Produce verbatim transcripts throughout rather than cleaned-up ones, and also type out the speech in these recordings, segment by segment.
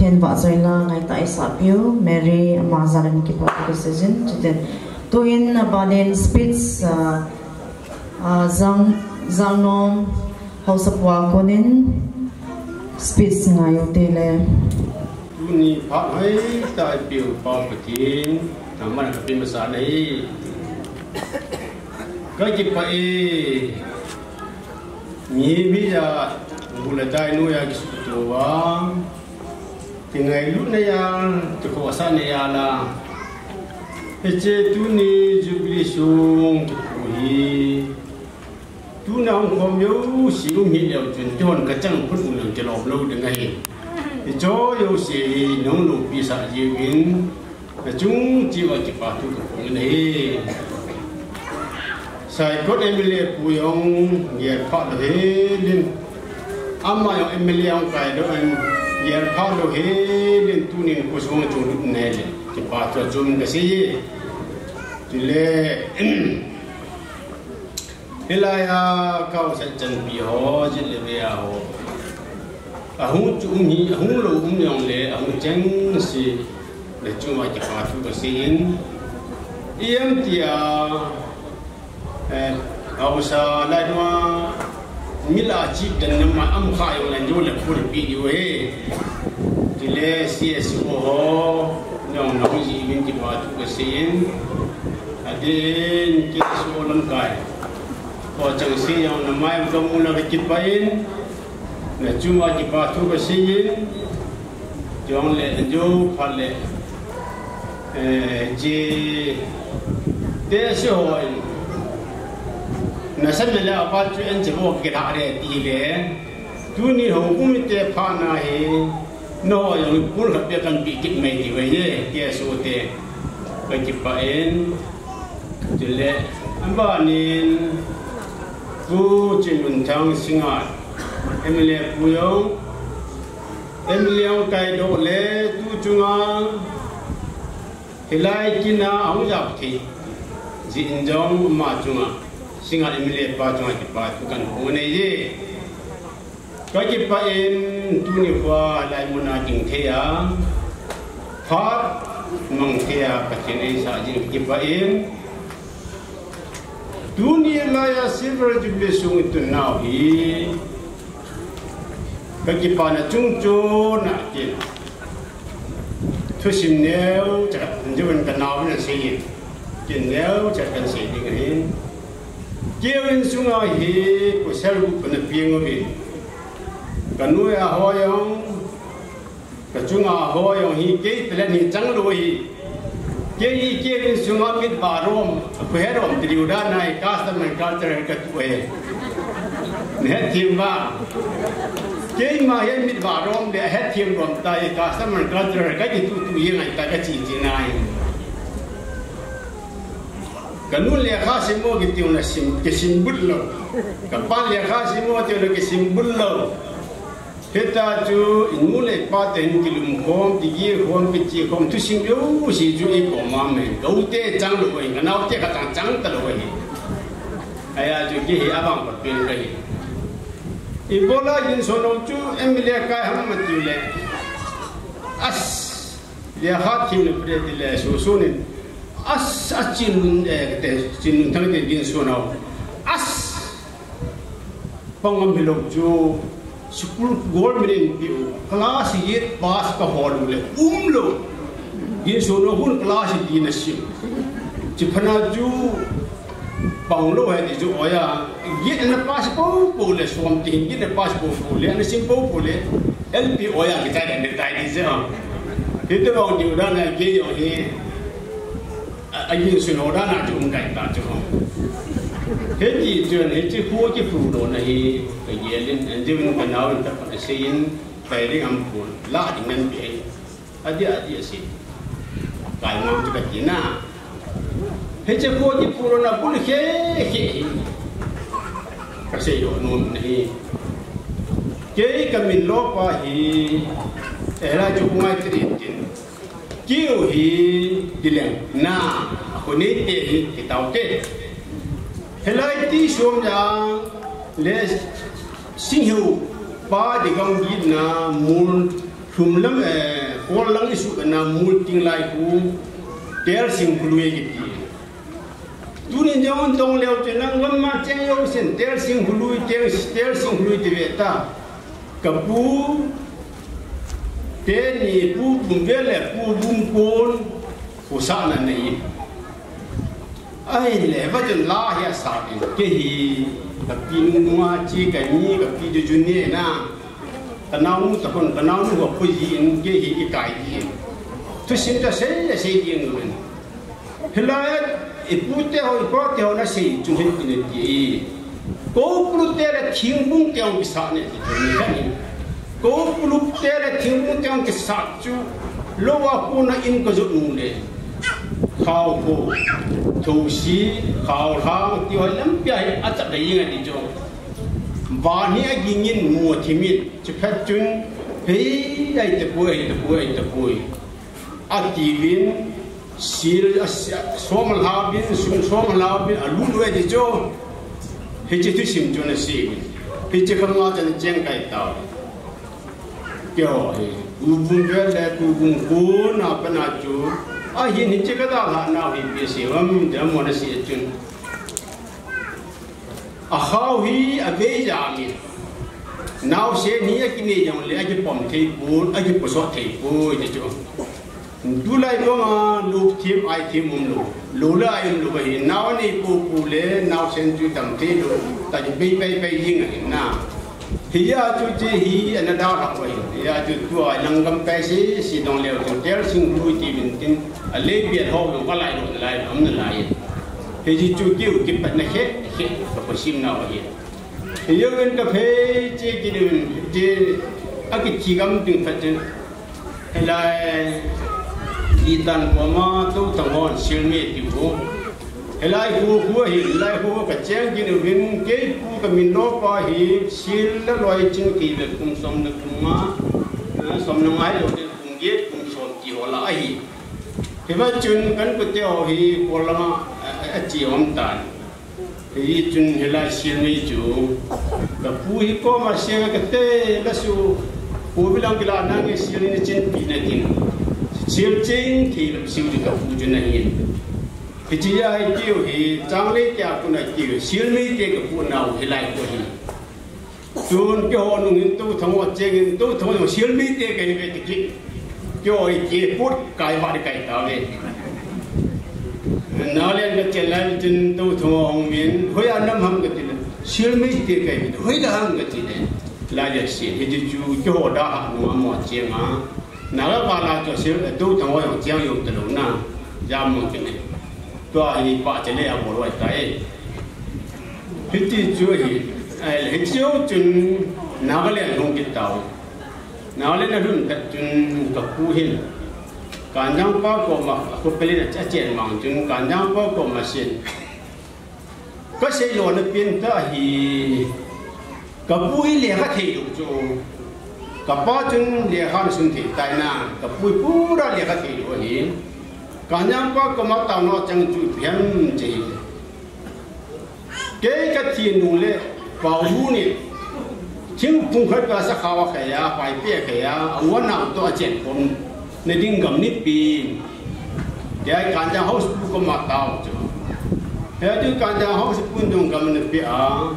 Hin vahchoila ngaitah isah piu Mary ama jal in kipa thu kasei jin, chutile tuhin abanin speech, ah, ah, Jang, Jangnom Haosapu a konin speech ngai u tile. Tuni phat hoitah ipiu Pa Pathen, nangman kape masa nahi. Kakipah e. Mi, mi a, bu le tai noiya kisuto uva, kingailutna jal, kikhohsahna jal a, hiche tuni Jubilee sung kipu hi, tuna hung khom jouse um hih leu chun, keihon kachang phot u jong kilom lou ding ahi. Hiche jouse hi nahung loupi sah jiuvin, nachung cheh uva kipa thu kaphong in ahi. Saikot M L A pu jong gel phah lou helin, ama jong M L A hung kaidoh in, gel phah lou helin, tunin khosung chung lut in ahile, kipa thu achom kasei e. Chule, hilai a kahaosa chanpi ho, jit le ve a ho, ahung chu um hi, ahung lou um jongle, ahung chengse, nachung uva kipa thu kasei in. Ijemtia, eh, haosa lai uva, mi lah a chip den nama um kha jongle, jo le phulpi diu ahi. Chule C S O ho jong nahung jih uvin kipa thu kasei in. Adeh in K S O lamkai ho chengse jong namai kamu na kakipah in, nachung uva kipa thu kasei in, jongle, jo phat le, eh, hiche K S O hon, nasam le apat chu hiche ho kilhah le tile, tuni Houbung mite phatna hi, nangho jong pul khat beh kanpeh kit mai diu ahi, K S O te. Kakipah in, chule, abanin, Pu Chinmunthang Singngat, M L A pu jong, M L A hung kaidoh le, tu chunga, hilai kin a ahung jao thei jeh in jong ama chunga, Singngat M L A pa chunga kipa thu kaphong in ahi. Kakipah in tuni kho a hilai mun a ding thei a, phat mang thei a Pathen eisah jeh in kakipah in, tuni lai a Silver Jubilee sung itun nau hi, kakipana chungchon a kin, thusim neocha khat, kanao in asei in, kin neocha khat kansei ding ahi. Keiho insunga hi pasal gup kana peng uvin, kanu a ho jong, kachunga ho jong hi kei talent hi changlou ahi. Kei hi keiho insunga mit vah rom, khohe rom ti diu dan ahi, custom and culture kati ahi. Nahet them uva. Keima hi mit vah rom le ahet them rom tah hi, custom and culture kakitutu jeng ahi tia kache che nai. Kanu lekha sim o kiti le sim, kisim but lou. Kapan lekha sim o kiti le kisim but lou. Hitia chu inu le ipa ten kilum khom, kigel khom, kiche khom, thusim jouse chu eikoma aum in. Ka u te changlou ahi, kanaote khat chang chang talou ahi. Ajeh chu kei hi avangphat pen kahi. Ibola Ginsono chu M L A kai ham ati le. As, lekha themna pre ti le susun in. As, a Chin, eh, te, Chinthang te Ginsono. As, pang ngam hilou chu, school government in peh u, class eight pass kahol u le umlou. Ginsono hon class eight na sim. Chuphat na chu, panglou ahi ti chu oi a, eight na pass poupou le, som ti hin eight na pass poupou le, ana sim poupou le, L P oi a kichai dan ding tai ti chu. Hitobang diu dan a kei jong hi, a, a Ginsono dan a chu um tai ta chu. Hiti chun, hiche kho kiphut louna hi, kagel in, an diu in kanao in tapan asei in, pai ding am pu, la ding nan pi. Adih, adih asei. Kaimang chu kati na. Hiche kho kiphut louna bul khe, khe hi. Kasei lou nom na hi. Kei kamin lopa hi. Eila chu ngai tin tin. Keiho hi, kileng na, akhoneite hi, kitaote. Hilai ti som ja, le, Singheu, pa di gam gitna, mun, Thum lam, eh, Kol lang isuh kana mul ting lai khu, Telsing Khului kiti. Tunin jong dong leu chun lang lam ma cheng jou sin, Telsing Khului, Tel, Telsing Khului ti ve ta. Ka pu, teni Pu Bumvel le Pu Bumkon, khosahna nei. Ahile, va chun la hi asah in, kei hi, ka pi nunga chi ka ni, ka pi juju ne na. Ka naonu ta kon, ka naonu ho pui ji in, kei hi i kai ji in. Thusim ta sei, sei ji in. Hilai, i pu te ho, i pa te ho na sei, chun hin tin ti. Ko pulu te le thingbung te ho kisah ne ti ni ka ni. Ko pulu te le thingbung te ho kisah chu, lo wa ko na in ka ju nu le. Khao ko, thosi, khao hang, ti ho lam pia hi a chak da ing a ti jo. Van hi a ging in mu a thim in, chu phat chun, hei, ai te pui, ai te pui, ai te pui. A ti vin, sil, a, a, som a hla vin, sum som a hla vin, a lu lu ai ti jo. Hichi thusim chun a si vin. Hichi khang a chan cheng kai tau. Kio hi, Pu Bumvel le Pu Bumkon a pa na chu. A hin hichi ka da la na hi pi si vam, de mo na si chun. A khao hi a vei ja mi. Naosen hi a kinei jong le, a kipom thei pon, a kipuso thei pon, ti chu. Tulai banga, lu thim, ai thim um lo. Lu la ai um lo hi, nao nei pu pu le, naosen chu tam thei lo. Ta chu bei bei bei jing a hin na. Hi a chu chi hi, ana da la ko hi. Hi a chu tua lang gam kai si, si dong leo chu, Telsing Khului ti vin tin. A lei bial ho lo, ka lai lo, lai lo, am na lai. Hichi chu kiu kipat na khe, khe, ka pasim na wa hi. Hiu in ka phei chi ki ding, chi a ki chi gam ding phat chin. Hilai, i tan ko ma tu tang hon sil mi ti ko. Hilai hu hu hi, hilai hu ka cheng ki ding vin, kei pu ka min lo pa hi, sil la loi chin ki le kum som le kum nga, eh, som le ngai lo le kum get kum som ti ho la a hi. Hi va chun kan pu te ho hi, ko la ma, eh, eh, a chi om tan. Hichun hilai sil mi chu, ka pu hi koma sil ka te la su, pu bilang kila nang sil ni chin pi na tin. Sil chin ki la sil chu ka pu chu na hin. Hichi a hi kiu hi, chang le kya ku na kiu, sil mi te ka pu nau hilai ko hi. Tun keiho nung hin tu thang ho cheng hin tu thang ho sil mi te kai ve ti ki. Keiho hi ke put kai va de kai ta ve. Nagaland ka chen lai tin tu thang ho hung min. Hoi a nam ham ka ti le. Sil mi te kai ve. Hoi da ham ka ti le. La ya si. Hi ti chu keiho da ha nung a mo cheng a. Naga ka la cho sil tu thang ho cheng yo ta lo na. Ja mo ki ne. Tua hi pa che le a bol wai tai. Hiti chu hi, ai, hiti chu chun Nagaland hung kit tau. Nagaland a lhun phat chun ka pu hin. Kanjang pa koma, a khopel in a chen mang chun Kanjang pa koma sin. Ka sei lo na pin ta hi. Ka pu hi lekha thei lou chu. Ka pa chun lekha na sun thei tai na. Ka pu hi pura lekha thei lou hi. Kanjang pa koma tao na chang chu phiam che. Kei ka thi nung le, pau lu ni, thingphung khat ka sa khawa khaya, pai pe khaya, a wan nau to a chen khom, na ding gam ni pi. Kei Kanjang house pu koma tao chu. He tu Kanjang house pu nung gam ni pi a,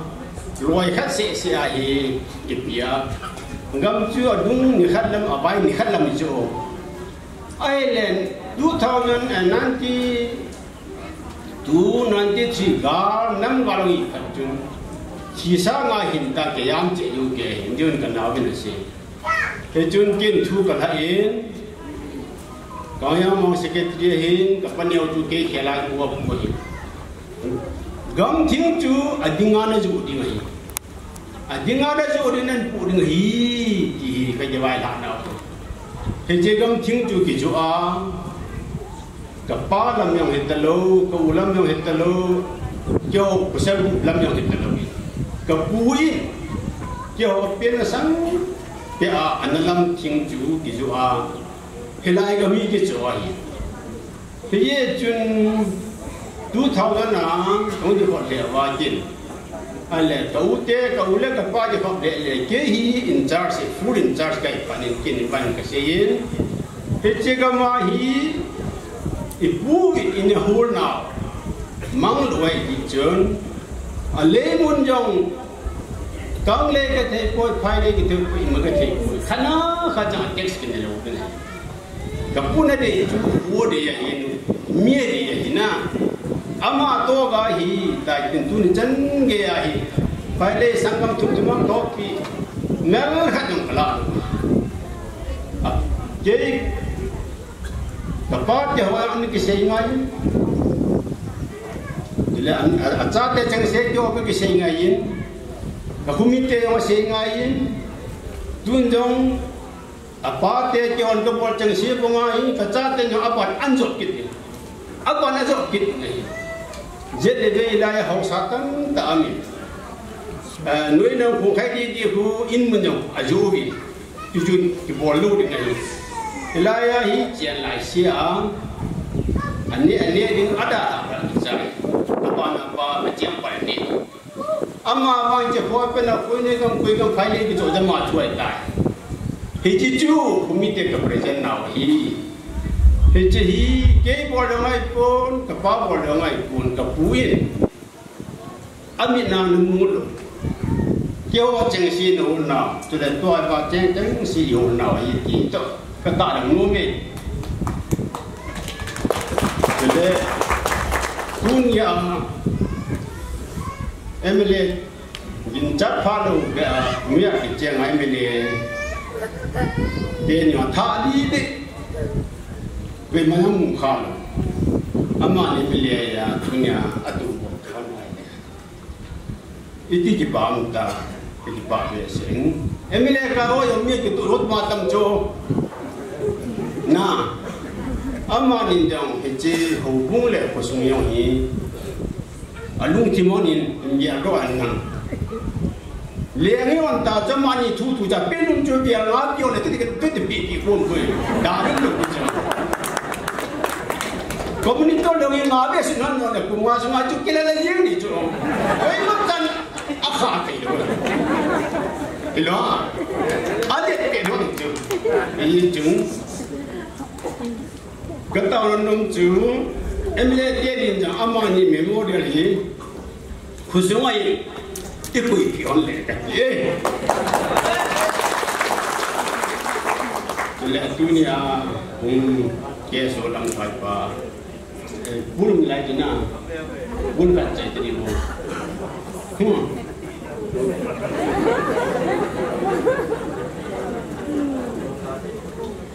loi khat se se a hi, ki pi a. Gam chu a dung ni khat lam, a vai ni khat lam chu. Ai len, two thousand and nineteen, Two ninety-three gal nam gal ngi khat chun. Thisa nga hin ta ke yam che yu ke hin yun ka nau vin a si. He chun kin thu ka la in. Ka ya mo secretary hin ka pa neo chu ke khela ku wa ku hin. Gam thing chu a dinga na ju ding hin. A dinga da jo din an pu ding hi, ti hi ka jawai la na. He je gam thing chu ki jo a. Ka pa lam yong he ta lo, ka u lam yong he ta lo, kyo kusal lam yong he ta lo. Ka pu in, kyo pen na sang, pe a an lam thing chu ki jo a. He lai ka mi ki jo a hi. Hiye chun two thousand a, kong di hot le wa kin. Ale, ka u te, ka u le ka pa te khop le le, kei hi in charge, full in charge kahi phat in kin ban ka sei in. Hiche gam a hi, i pu in a hol nau. Mang lou ahi ti chun. A lei mun jong, kang le ka thei poi, phai le ka thei poi, ima ka thei poi. Khat na khat jong text kin lou kin. Ka pu na dei chu, pu dei ahi, mi dei ahi na. Ama toh ka hi, tai tin tuni chan gei ahi. Phai le sanggam thum thum a toh pi. Mel khat jong ka la. A, kei, ka pa te ho a an kisei ngai. Tule an, a, a chate chengse te ho kisei ngai in. Ka khomite ho sei ngai in. Tun jong, a pa te kihon ka bol chengse banga hi, ka chate jong aban an jot kit in. Aban a jot kit in ahi. Jet le ve lai haosa tamtah aum in. Eh, noi nang khu khai di di khu in mun jong a jo vi. Tu tu kibol lou ding ahi. Hilai a hi chen lai sia. Ane, ane ding ada a chai. Aban apa, a chiang pai ni. Ama vang che khoi pen a khoi ne gam khoi gam phai le kicho jama chuai tai. Hiche chu, khomite ka present nau hi. Hiche hi, kei bol ding ngai pon, ka pa bol ding ngai pon, ka pu in. Amit na nu mu lou. Keiho chengse na hol nau, chule tua pa cheng chengse hol nau hi ti toh. Ka ta dang nu me. Chule, tunia, M L A, gin chat pha lou, be a, mi a kicheng a M L A, te ni a tha li de, be ma mu kha lou. Ama ni M L A ya, tunia, a tu bo kha lou. Iti kipah um ta, iti kipah behseh. M L A ka ho jong mi kitu lut ma tam chu. Na, amani jong hiche houbung le khosung jong hi. Alungthim hon in, in gel doh an nang. Leng hon ta chu amani thu thu cha pen um chu gel nga pi hon le ti ti ti pi pi kum kum. Da rin lo ti chu. Community to lo nga be sin han no le kum nga sunga chu kila la jing ni chu. Oi ma chan. A kha kei lou. Hello. A let kei lou chu. Ahi chu. Ka taona nom chu. M L A te din jong amani memorial hi. Khosung a i. I pui pi hon le ka ti. Le tunia. Hmm. Ke so lang pai pa. Eh, bul lai tina. Bul kat chai tini mo. Hmm.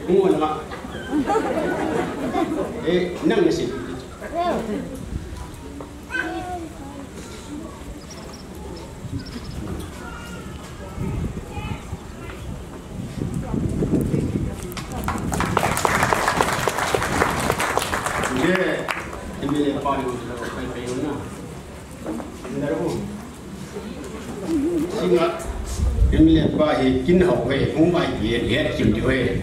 Hmm, lama. Eh, nang nasi. Singa, M L A pa hi kin hau he, hung bai ki he, he kim diu he.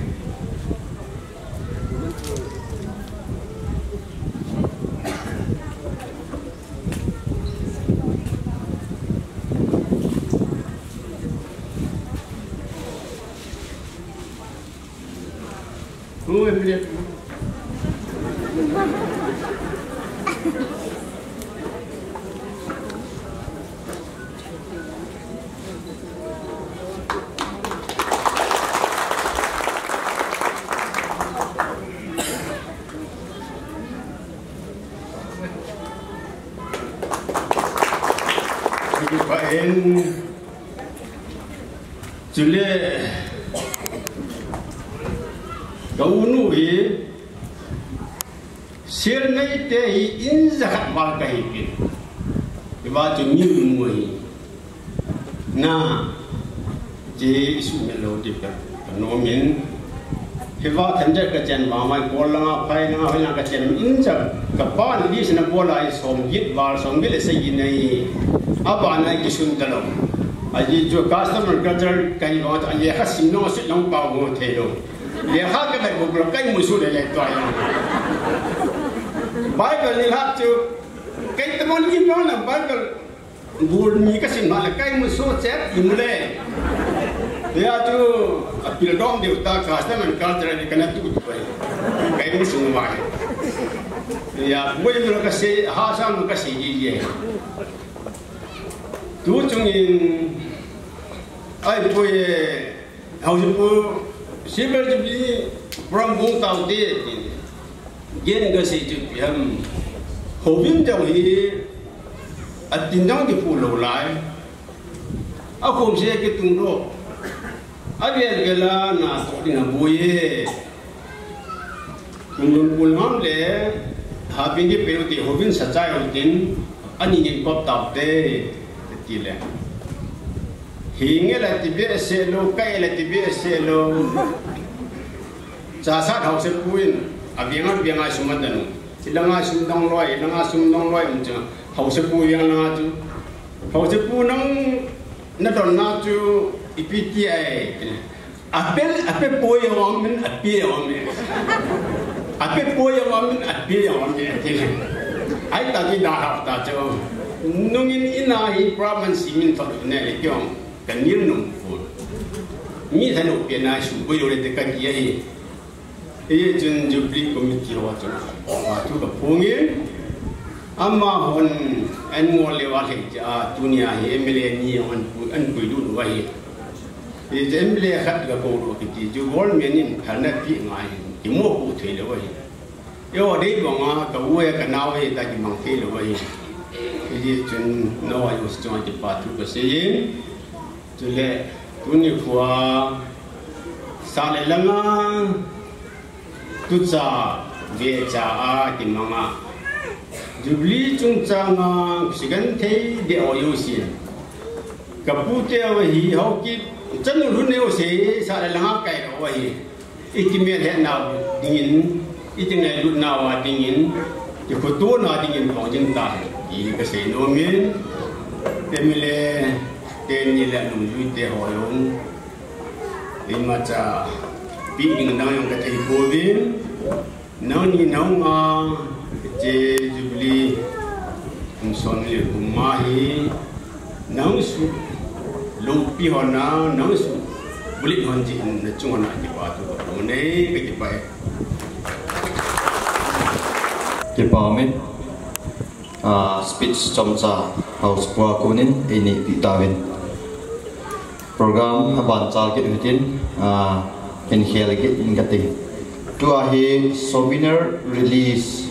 Chule, ka u nu hi, Sel nei te hi in jakhat val kahi pin. Hiva chu mi mu hi. Na, che isu me lo ti ka, ka nom in. Hiva than ja ka chen vang mai kol langa phai langa phai langa ka chen in ja ka pa ni di sina bola i som git val som git le se git nei. Aba nai kisun ta lo. Aji chu customer culture kahi vang ta ye ka sim no sit long pa mo thei lo. Lekha ka bai buk lo, kai musu le le tua ya. Bible ni lhak chu, kai tamon ni no na Bible. Bul mi ka sim na le kai mu so che ti mu le. Ya chu a pil dom deu ta ka sa man ka tra ni ka na tu tu pai. Kai mu sim ma. Ya bul mi ka se ha sa mu ka se ji ye. Tu chung in ai tu ye hau si pu si ber ji bi pram bung tau de. Gen ka sei chu pi ham. Hovin jong hi a tin jong kipu lou lai. A khom se kitung lou. A vel vel a na to ding a boi e. Kun lun kul ngam le. Ha pin ki pe u ti hovin sa chai u tin. Ani ngin pop tau te. Ti le. Hi nge la ti be se lou, kai la ti be se lou. Cha sa hau se puin, a biang a biang a sum a danu. Ilanga sum dong loi, ilanga sum dong loi, um cha. Hau se pu yang langa chu. Hau se pu nang na don na chu, ipi ti ai. A pel, a pe poi a wang min, a pe a wang min. A pe poi a wang min, a pe a wang min. Ai ta ki da ha ta chu. Nungin ina hi praman simin thot ne le kyong. Ka nil nung pu. Mi thanu pe na su poi lo le te ka ki ai. Hichun Jubilee Committee ho chun, a thu ka phongin, amahon an ngol le va hlei cha, tunia hi M L A ni an pu, an pui lut u ahi. Hichu M L A khat ka ko lut kiti chu government in phalna pe ngai, kimo pu thei lou ahi. Yo dei banga ka u e ka nau e ta kimang thei lou ahi. Hichun no ayo chunga kipa thu ka seiyin. Chule, tuni khua, sa le langa, tucha, vecha a, kimanga. Jubilee chungchanga, sigan thei de o yo sin. Ka pu te o hi, hau ki, chanu lu ne o se, sa le langa kai o hi. Iti mel he nau dingin, iti ngailut nau a dingin, kikhutu na dingin pong ding ta he, ti ka sei nom in, M L A te ni le nungjui te ho jong, imacha pi ding dang jong ka thei pouvin, nangni nau nga, che Jubilee, kum som le kum nga hi, Nang su, lungpi hon na, nang su, bulit hon ji, na chung hon na, kipa thu, ka pung nei, ka kipa e. Kipa min, ah, speech chomcha, house pua kunin, ei nei pi tauvin. Program, aban chal kit hitin, ah, in khel kit in ka ting. Tua hi souvenir release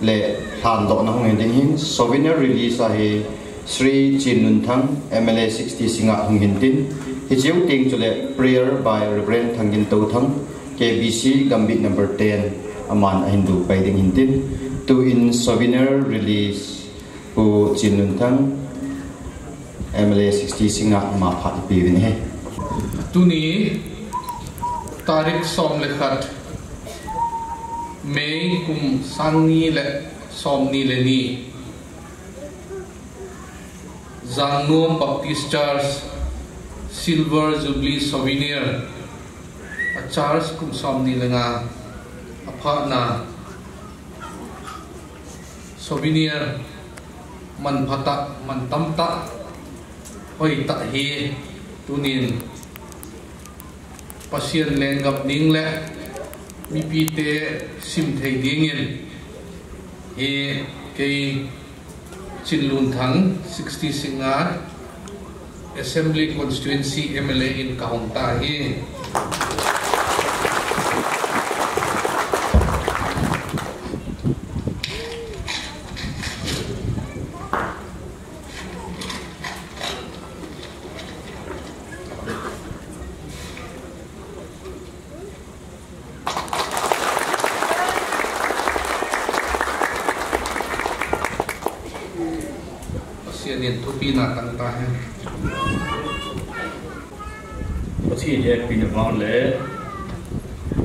le hlan doh na hung hin ding hin, souvenir release a hi, Shri Chinlunthang, M L A sixty Singngat hung hin tin, hiche u teng chule prayer by Reverend Thanggintothang, K B C Gambih number ten, aman ahin du pai ding hin tin, tu in souvenir release Pu Chinlunthang, M L A sixty Singngat ama phat ipi uvin ahi. Tuni tarik som le khat May kum sang ni le som ni le ni. Jangnom Baptist Church Silver Jubilee Souvenir, a church kum som ni le nga a phatna souvenir man phatah, man tamtah, hoitah hi tunin Pasian lenggam ding le mipite simthei dingin hi kei Chinlunthang sixty Singngat Assembly Constituency M L A in kahong tahi. Pasian in thupina tang tahen. Pathen hepina vang le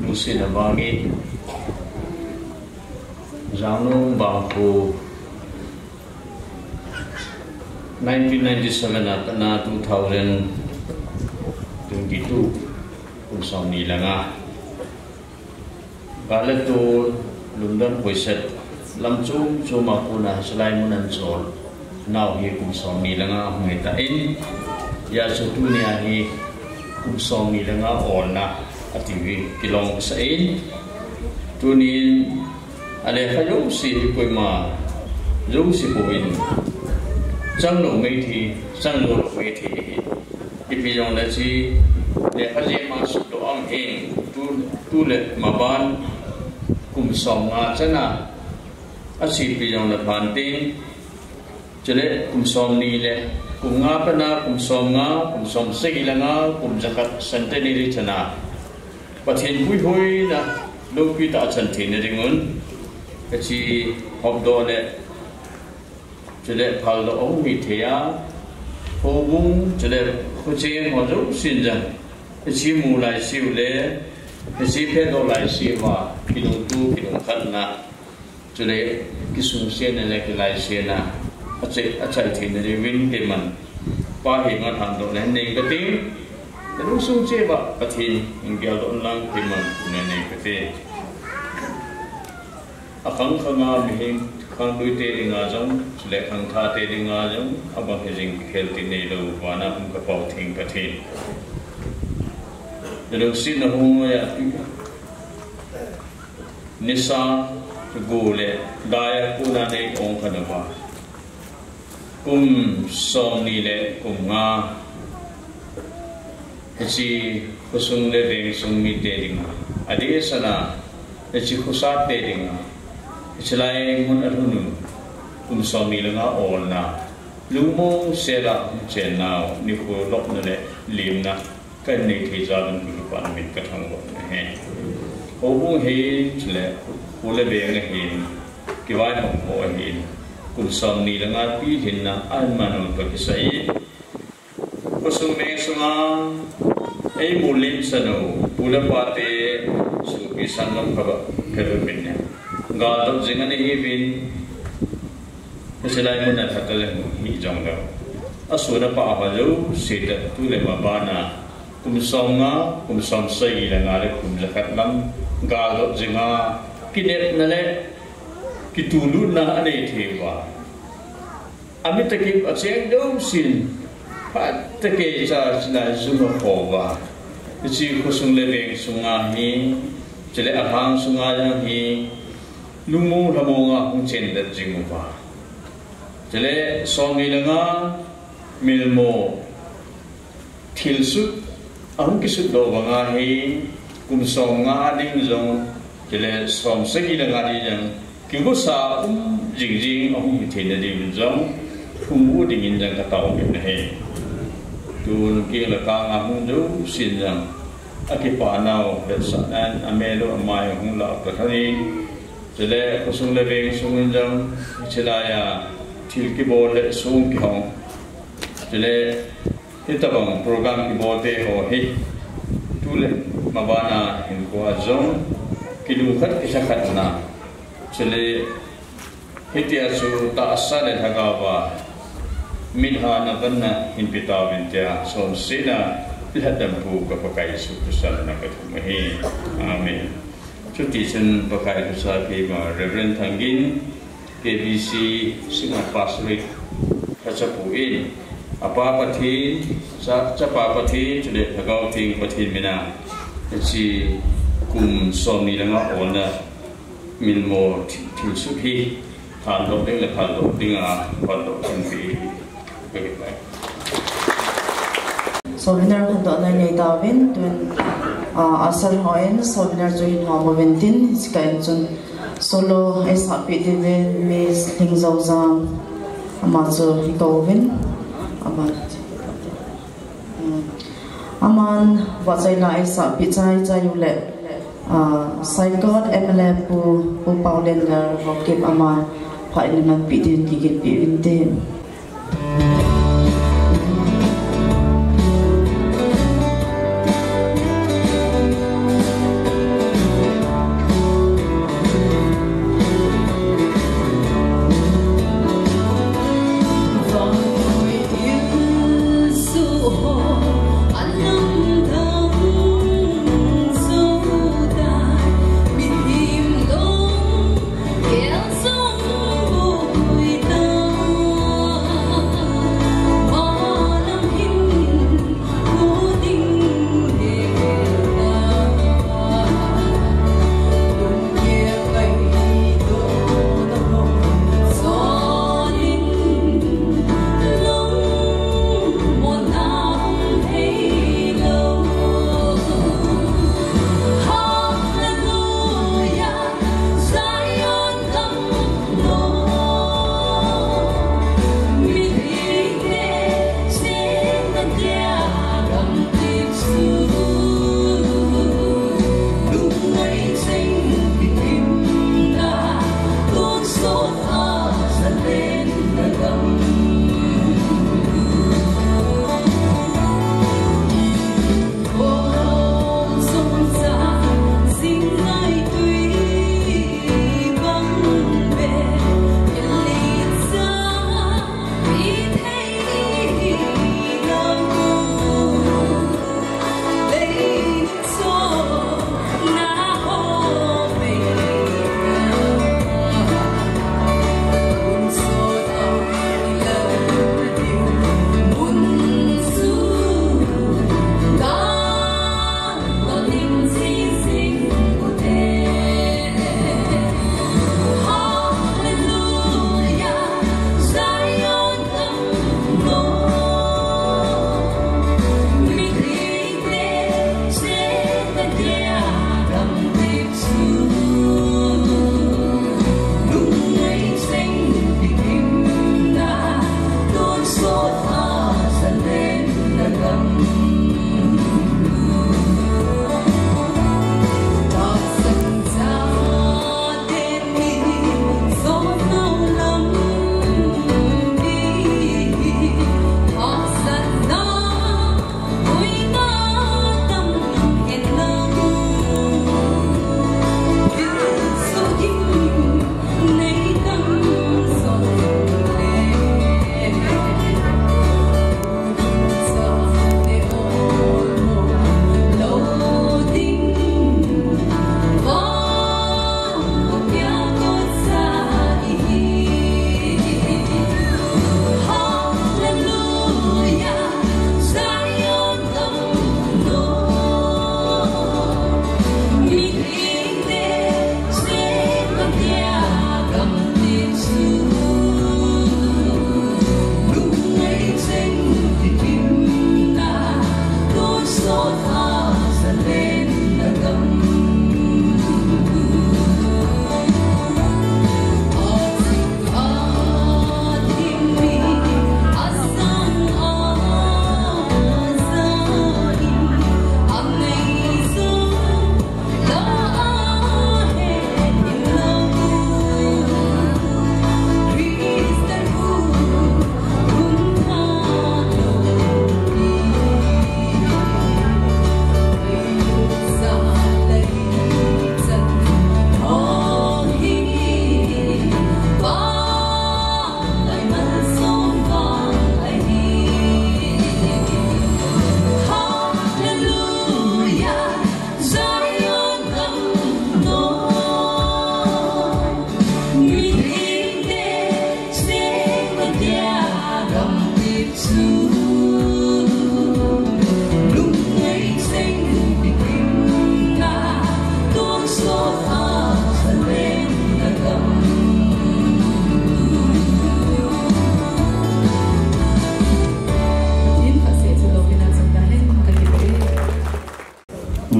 lungsetna vangin Jangnom Bangkhu nineteen ninety-seven a pat na two thousand twenty-two kum som ni le nga. Gal le tol, lungdon poiset, lam chom chom a kona hiche lai mun a chol. Nau hi kum somni le nga hung hitan, hijeh chun tunia hi kum somni le nga olna ati hi kilong sah in, tunin alekha jouse hi koima jouse bouvin, changlou meithei, changlou lou meithei hi. Ipi jongle hiche lekha jema sutdoh ahi, tu, tu le maban kum somnga chana, achepi jongle phan tin, chule kum somni le kum nga pana, kum somnga, kum somsagi le nga, kum jakhat centenary chana, Pathen puihoina loupi tah a chan theina dingun, hiche hopdoh le chule phaldoh ahung hithei a, houbung, chule khocheng ho jousen jong, hiche mu laiseu le hiche phetdoh laiseuva kilungtup, kilungkhatna, chule kisungsetna le kilaisetna achai, achai theina diuvin keiman Pa henga thandohna nei kate. Nalungsung cheh uva Pathen in geldoh inlang keiman nei kate. Akhang khanga mihem khangtuite dinga jong, chule khangthahte dinga jong, abang hijing kikhel ti neilou vana um kapao theng Pathen, nalungsetna hung noiya, nisa, go le daiya kona nei ong khanauva, kum somni le kum nga, hiche khosung le vengsung mite dinga, adehsetna, hiche khosate dinga, hiche lai mun alhunun, kum somni le nga olna, lungmong sela hung chennau, nikho lopna le lemna kanei thei jal un Kipana min kathangvah ahi. Houbung hin, chule kho le veng ahin, kivaihom ho ahin, kum somni le nga pilhinna ahin manun kakisah e. Khosung vengsunga eimu limsah u pu le pate sopi sangam khat, khat min ne, galdot jing ana hiuvin, hiche lai muna lhata le hung hi jongleu, asoh apah ho jouse tah tu le mabana, kum somnga, kum somsagi le nga le kum jakhat lam galdot jinga kinepna le kitulutna anei thei uva, amit akip acheng jousen phatah a keicha china jum akho uva, hiche khosung le vengsunga hi, chule alhang sunga jong hi, lungmong lhamonga hung chendet jing uva, chule somni le nga milmo thilsut ahung kisutdoh banga hi, kum somnga ding jong, chule somsagi le nga ding jong, kigosa um jingjing ahung hitheina diuvin jong, hung u dingin jong kataovin ahi. Tun keng le kang a hung jousen jong, akipanau vetsahnan amel u amai u hung lah u kathanin, chule khosung le vengsung in jong, hiche laiya thil kibol le song kihong, chule hitobang program kibolte ho hi, tu le mabana hinkhoa jong kilungkhat kilhakhatna, chule hitia chu tahsa le lhagaova mithana vanna hinpe tauvin tia chonsetna lhatdampu ka Pakai Jesu Christa mina kathum ahi. Amen. Chutichun Pakai thusa keima Reverend Thangin, K B C Singapore Pastorate lhachapu in, apa Pathen, cha, chapa Pathen, chule Lhagao Theng Pathen mina, hiche kum somni le nga olna milmo thi-, thilsut hi thandoh ding le phaldoh dinga phaldoh hinpe hi. Souvenir khantohna nei tauvin, tun, ah, usher hon souvenir chu hin hom uvin tin, hiche kah in chun solo eisahpeh diuvin Miss Lhingzoujam, ama chu hin kou uvin, ama, um, aman vahchoi la eisahpeh chai chai uleh, ah, Saikot M L A Pu, Pu Paolienlal Haokip aman phat in manpeh din kigingpeh uvin tin.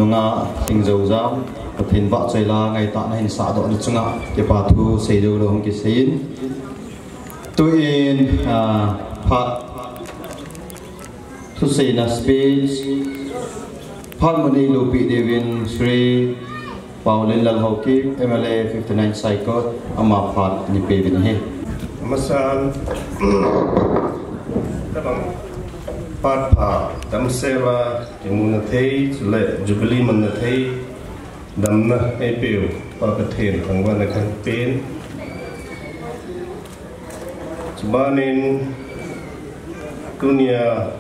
Nga Singzojam, Pathen vahchoila ngaitahna hin sahdoh na chunga kipa thu seijou lou hung kiseiyin. Tuin, ah, phat thuseina speech, phat mun eilopi diuvin Shri Paolenlal Haokip, M L A fifty-nine Saikot, ama phat eipeh uvin ahi. Amasan, tabang phat pha, damsela, kimuna thei, chule Jubilee manna thei, damna eipeu Pa Pathen thangvahna kahin pen. Chubanin tunia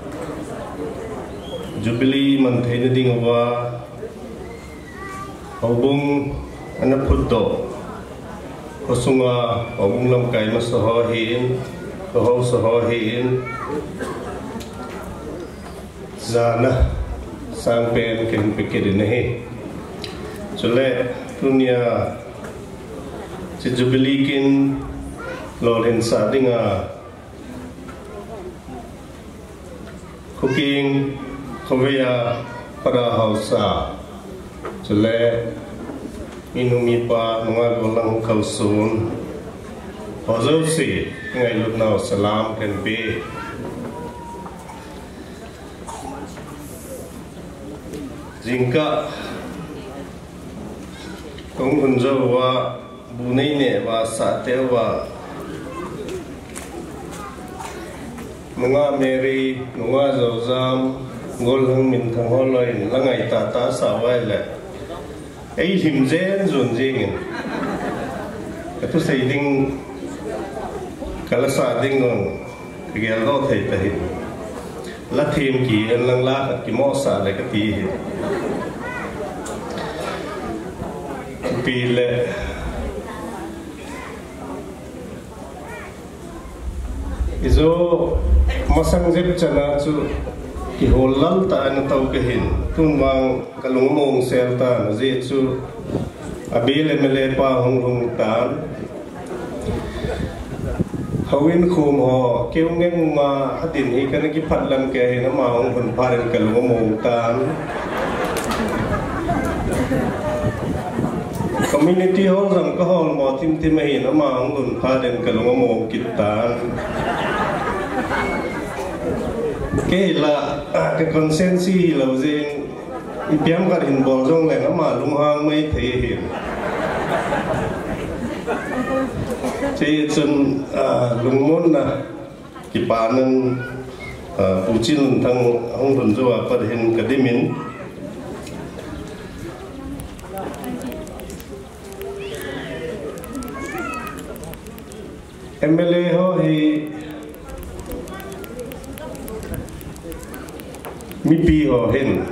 Jubilee man theina dinguva houbung ana phutdoh, khosunga houbung lamkai masa ho hin, kho haosa ho hin, jana sangpen kahin pe kit in ahi. Chule tunia hiche Jubilee kin lolhinsah dinga Khokeng, khovei a para haosa, chule minu mipa, nungah golhang kalson ho jouse, ngailutnau salam kahin pe. Jingkah kahung lhun jouva, bu neineh uva, sah teh uva, nungah Mary, nungah Jojam, golhang minthang holoi in la ngaitah tah sah uva ahile, eilhim jen jon jengin, kathusei ding, kala sah ding jong kageldoh thei tahih. La them kit hen lang, la khat kimohsah le kati ahi. Ipi le, ijo masang jep chana chu kihol lal tah in atou kahin, tun vang kalung among sel tan, ajeh chu Abel M L A pa hung lhung tan. Houin khom ho keu ngenga adin hi kana kiphat lang kei hin, ama hung lhun phat in kalung among tan. Community hall jong kahol mo thim thim ahin, ama hung lhun phat in kalung among kit tan. Kei la, ah, ka constituency hilou jeng, ipi ham khat hin bol jongleng ama lunghang mai thei ahin. Hichun, ah, lungmonna kipanan, ah, Pu Chinlunthang hung lhun jou a pat hin kadimin. M L A ho hi mipi ho hin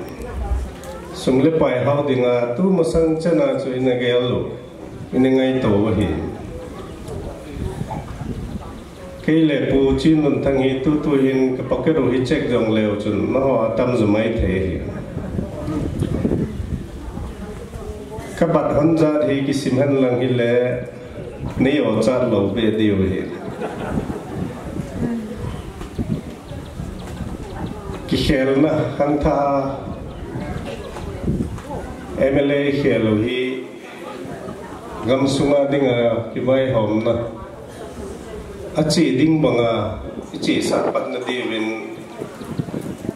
sum le pai hao dinga tumasang chana chu ina gel lou, ina ngaito u ahi. Kei le Pu Chinlunthang hi tutu hin ka pocket u hi check jongleu chun nangho atam ju mai thei ahi. Ka bat hon jat hi kisim hen lang hile, nei o chat lou be diu ahi. Kikhelna khangthah a M L A khel u hi gamsunga dinga kivaihomna ache ding banga ichesah patna diuvin,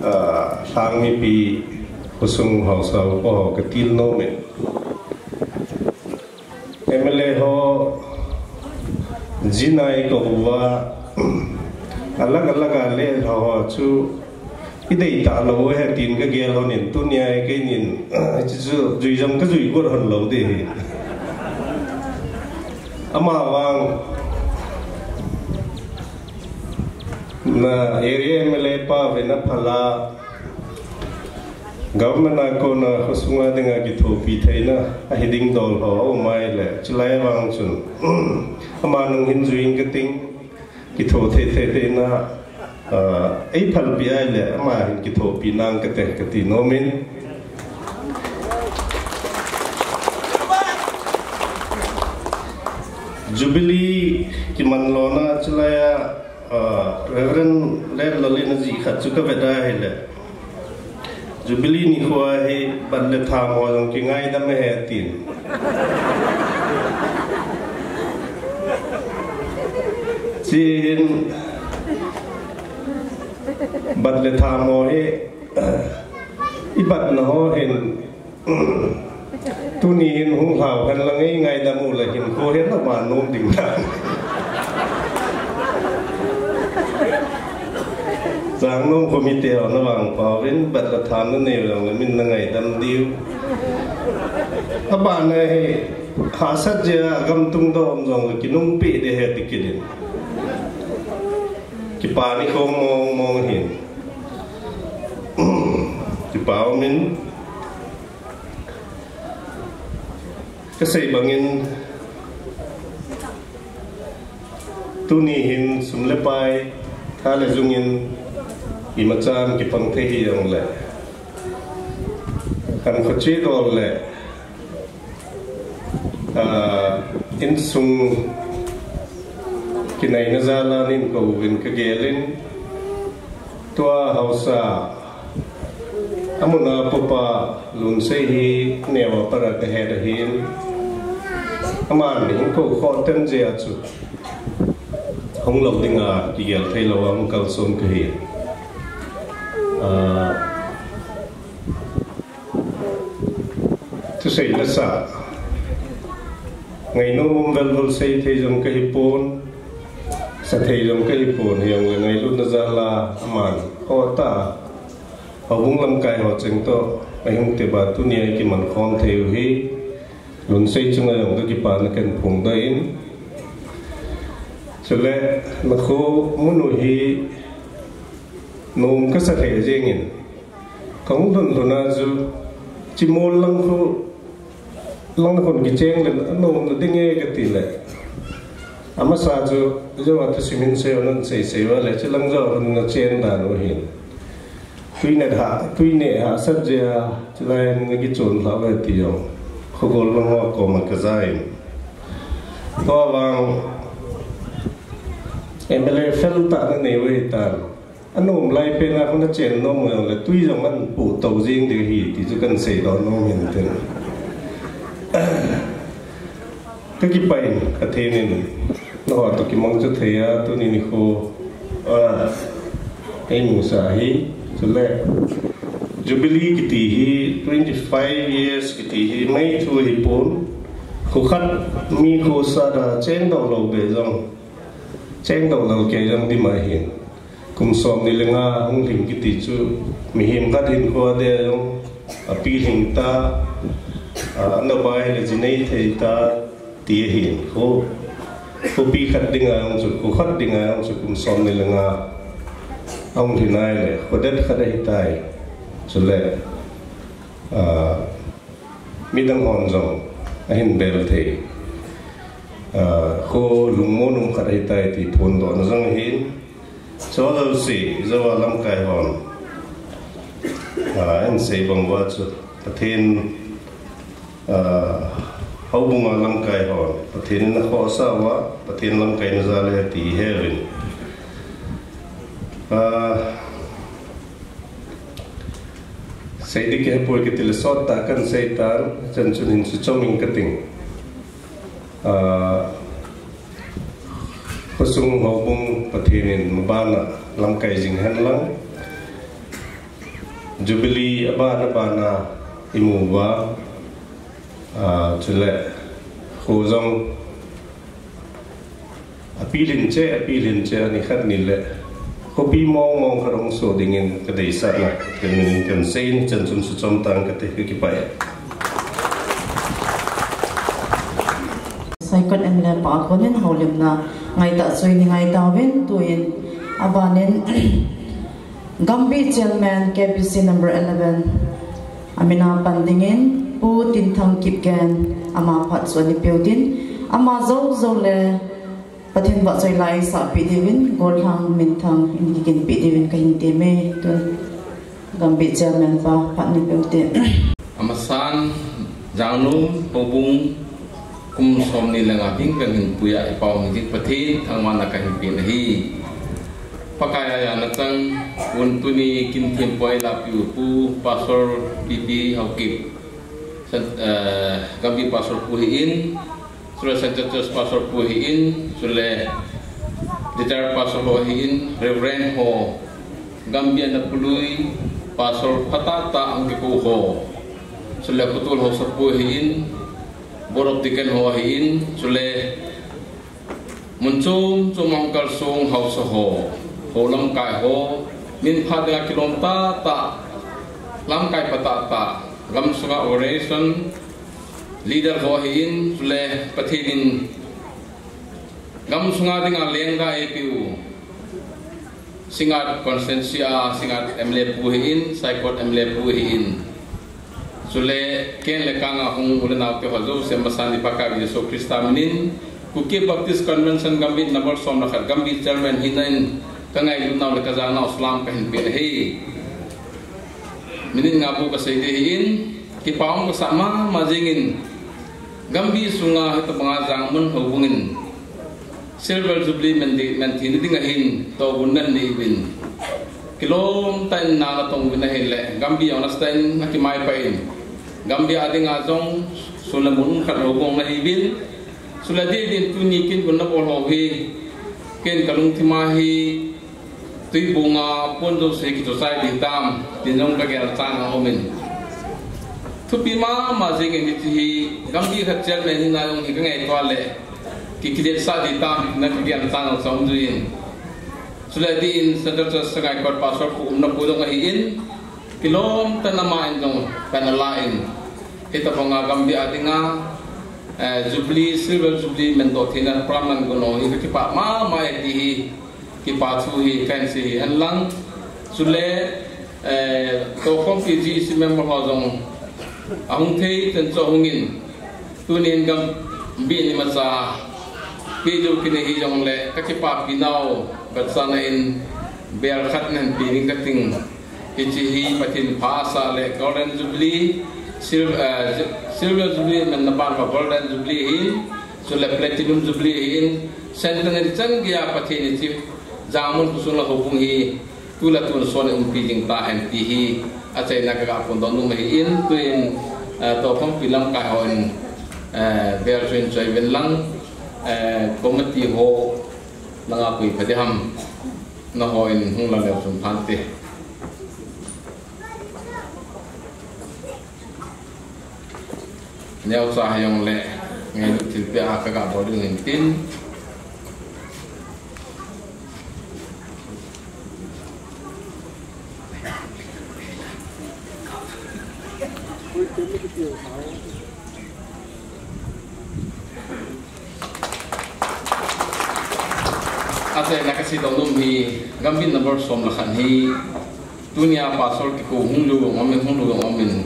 ah, lhang mipi, khosung haosa upa ho katil nomin. M L A ho jinai kou va, alag alag a lelha ho chu ideitah lou ahi tin kagel honin, tunia keinin, hichu jui jong kajui got hon lou ding ahi. Amavang na area M L A pa vena phala, government a kona khosunga dinga kithopi theina ahi ding dol ho aum ahile, chulai vang chun ama nung hin jui inge kating, kitho thei thei theina, ah, eiphalpi ahile ama hin kithopi nange kati, kati nomin. Jubilee kiman lona chulai a, ah, Reverend Lenlal in ajih khat chu kavet ahile, Jubilee nikho hi bat le tham ho jong kingaidam ahi tin. Chuin bat le tham ho hi, i batna ho hin, tuni hin hung lhau hen lang, i ngaidam u le hinkho hi na ma nom ding dan. Changnom committee ho na vangphauvin, bat le tham na nei u jong le min na ngaidam diu. Abana hi, hahsat jeh a gam tung doh um jong le kinungpeh ding ahi ti kit in. Kipa nikho mong mong hin. Kipa umin. Kasei bangin, tuni hin sum le pai, tha le jung in, imacha kipang thei hijong le, kan khoche dol le, ah, insung kinaina jal a nin kou vin kagel in, tua haosa, amun a popa Lunsei hi neo a pat a kahet ahin, aman hin kou khoh ten jeh a chu hung lou ding a kigel thei lou a hung kalson kahi. Ah, thusei le sa, ngainom um velvul sei thei jong kahi pon, sa thei jong kahi pon, hijong le ngailutna jal a aman khoh ta, houbung lamkai ho cheng toh ahung tep a, tuni a kiman khom thei u hi, Lunsei chunga jong kakipana kahin phongdoh in. Chule, nakho mun u hi nom kasa lheh jeng in, kahung lhun lhun a chu, chimol lang khu, lang khun kicheng le, anomna ding e kati le, amasa chu, jou a thusim hin sei u nan sei sei uva le, chulang jou a khun nachen dan u hin. Tui neh ha, tui neh hahsat jeh a, chulai in nakichon lhah uve ti jong, khogol lang ho koma kaja in. Tua vang, M L A fel tah nanei u hitan. Anom lai pen a khu nachen nom u jong le, tui jong apoh tou jeng ding ahi ti chu kahin seidoh nom in tin. Kakipah in, Pathen in nangho toh kimangcha thei a, tuni nikho, ah, eimusah hi, chule Jubilee kiti hi, twenty five years kiti hi, meithu ahipon, kho khat mi khosa a chengdoh lou be jong, chengdoh lou kei jong ding ahin. Kum somni le nga hung lhing kiti chu, mihem khat hinkho a dia jong, apilhing ta, a, ana bai le jinei thei ta, ti ahin. Kho, khopi khat dinga jong chu, kho khat dinga jong chu, kum somni le nga ahung lhin nai le, kho det khat ahitai. Chule, a, midang hon jong ahin bel thei, a, kho lungmon um khat ahitai ti phondohna jong ahin. Chule, jou a lamkai hon, a, ahin sei bang uva chu, Pathen, a, houbung a lamkai hon Pathen in akhohsah uva, Pathen lamkaina jal ahi ti iheuvin. A, sei ding kihepoi kati le sottah kahin sei tan, chan chun hin suchom ing kating. A, khosung houbung Pathen in mabana lamkai jing hen lang, Jubilee abana bana imu uva, a, chule kho jong apilhin cheh, apilhin cheh, ani khat ni le khopi mong mong khat hung soh dingin kadeisahna kahin, kahin sei in, chan chun suchom tang kate, kakipah e. Saikot M L A pa a konin houlimna ngaitah chu ingai tauvin, tuin abanin Gambih Chairman K B C number eleven amin a pan dingin Pu Tinthang Kipgen, ama phat chu ana peu din, ama jou jou le Pathen vahchoi la eisahpeh diuvin, gollhang minthang in kiginpeh diuvin kahin temme. Tun Gambih Chairman pa phat ana peu te. Amasan, Jangnom houbung kum somni le nga hing kahin pui a, ipao hing ding Pathen thangvahna kahin pe ahi. Pakai a jana chang, tuni kin thempu a eilapiu Pu Pastor P P Haokip, San-, eh, Gambih Pastor pu ahin, chule Central Church Pastor pu ahin, chule Retired Pastor ho ahin, Reverend ho, Gambih a ana pui, Pastor phatah tah hung kikou ho, chule Khotol Haosa pu ahin, Board of Deacon ho ahin, chule mun chom chom a hung kalsong haosa ho, hou lamkai ho, min phat dinga kilom tahtah, lamkai phatah tah, gamsunga organization leader ho ahin, chule Pathen in gamsunga dinga lengga eipiu, Singngat constituency a, Singngat M L A pu ahin, Saikot M L A pu ahin. Chule, ken le kang a hung u le nao te ho jouse masang in Pakai Jesu Christa minin, Kuki Baptist Convention Gambih number som le khat Gambih chairman hina in ka ngailut nau le ka jana u salam kahin pe ahi. Minute nga bou kasei ding ahin, kipa um kasah mama jingin, Gambih sunga hitobanga jangmun houbung in, Silver Jubilee man di, man theina ding ahin, tohgon nanei uvin. Kilom tah in na natong uvin ahile, Gambih jong nasatah in nakimai pah in. Gambih a dinga jong, sun le mun khat houbung nahi uvin. Chule adeh in tuni kin gon nabol ho hi, ken kalungthim a hi, Tuibung a pon jouse kichochai ding tam, tin jong kagel chan aumin. Thupi mama jingin hiche hi, Gambih khat chairman hina jong hi kangaito le, ki, kidetsah ding tam, na kagel chan aum jin. Chule adeh in Central Church Sangaikot Pastor pu umna pu jong ahin, kilom tah in aman jong, pan ala in. Hitobanga Gambih a dinga, eh, Jubilee, Silver Jubilee, mandoh theina program gon ho hi, kakipah mama e ti hi, kipa thu hi kahin sei hi hen lang. Chule, eh, tohkhompi G E C member ho jong ahung thei chan chu ahung in. Tunin Gambih ni macha pi jou kit nahi jongle kakipapi nau, vetsahna in bel khat nahin pe ding kating. Hiche hi Pathen pha asah le Golden Jubilee, Sil-, eh, Ju-, Silver Jubilee, manna ban uva Golden Jubilee ahin, chule Platinum Jubilee ahin, Centenary chan geiya Pathen in hiche jangmun khosung le houbung hi, tu le tun son in umpi ding tahen ti hi, achaina kaga phongdoh nom ahin, tuin, eh, tohkhompi lamkai hon, eh, bel chu hin choi uvin lang, eh, committee ho, nanga koi pha ding ham. Nangho in hung la leu chun phante. Neocha hijongle, ngailut thilpeh a kaga bol ding ahin tin. Achaina kaseidoh nom hi, Gambih number som le khat hi, tunia pastor kikou hung lou jong aumin, hung lou jong aumin.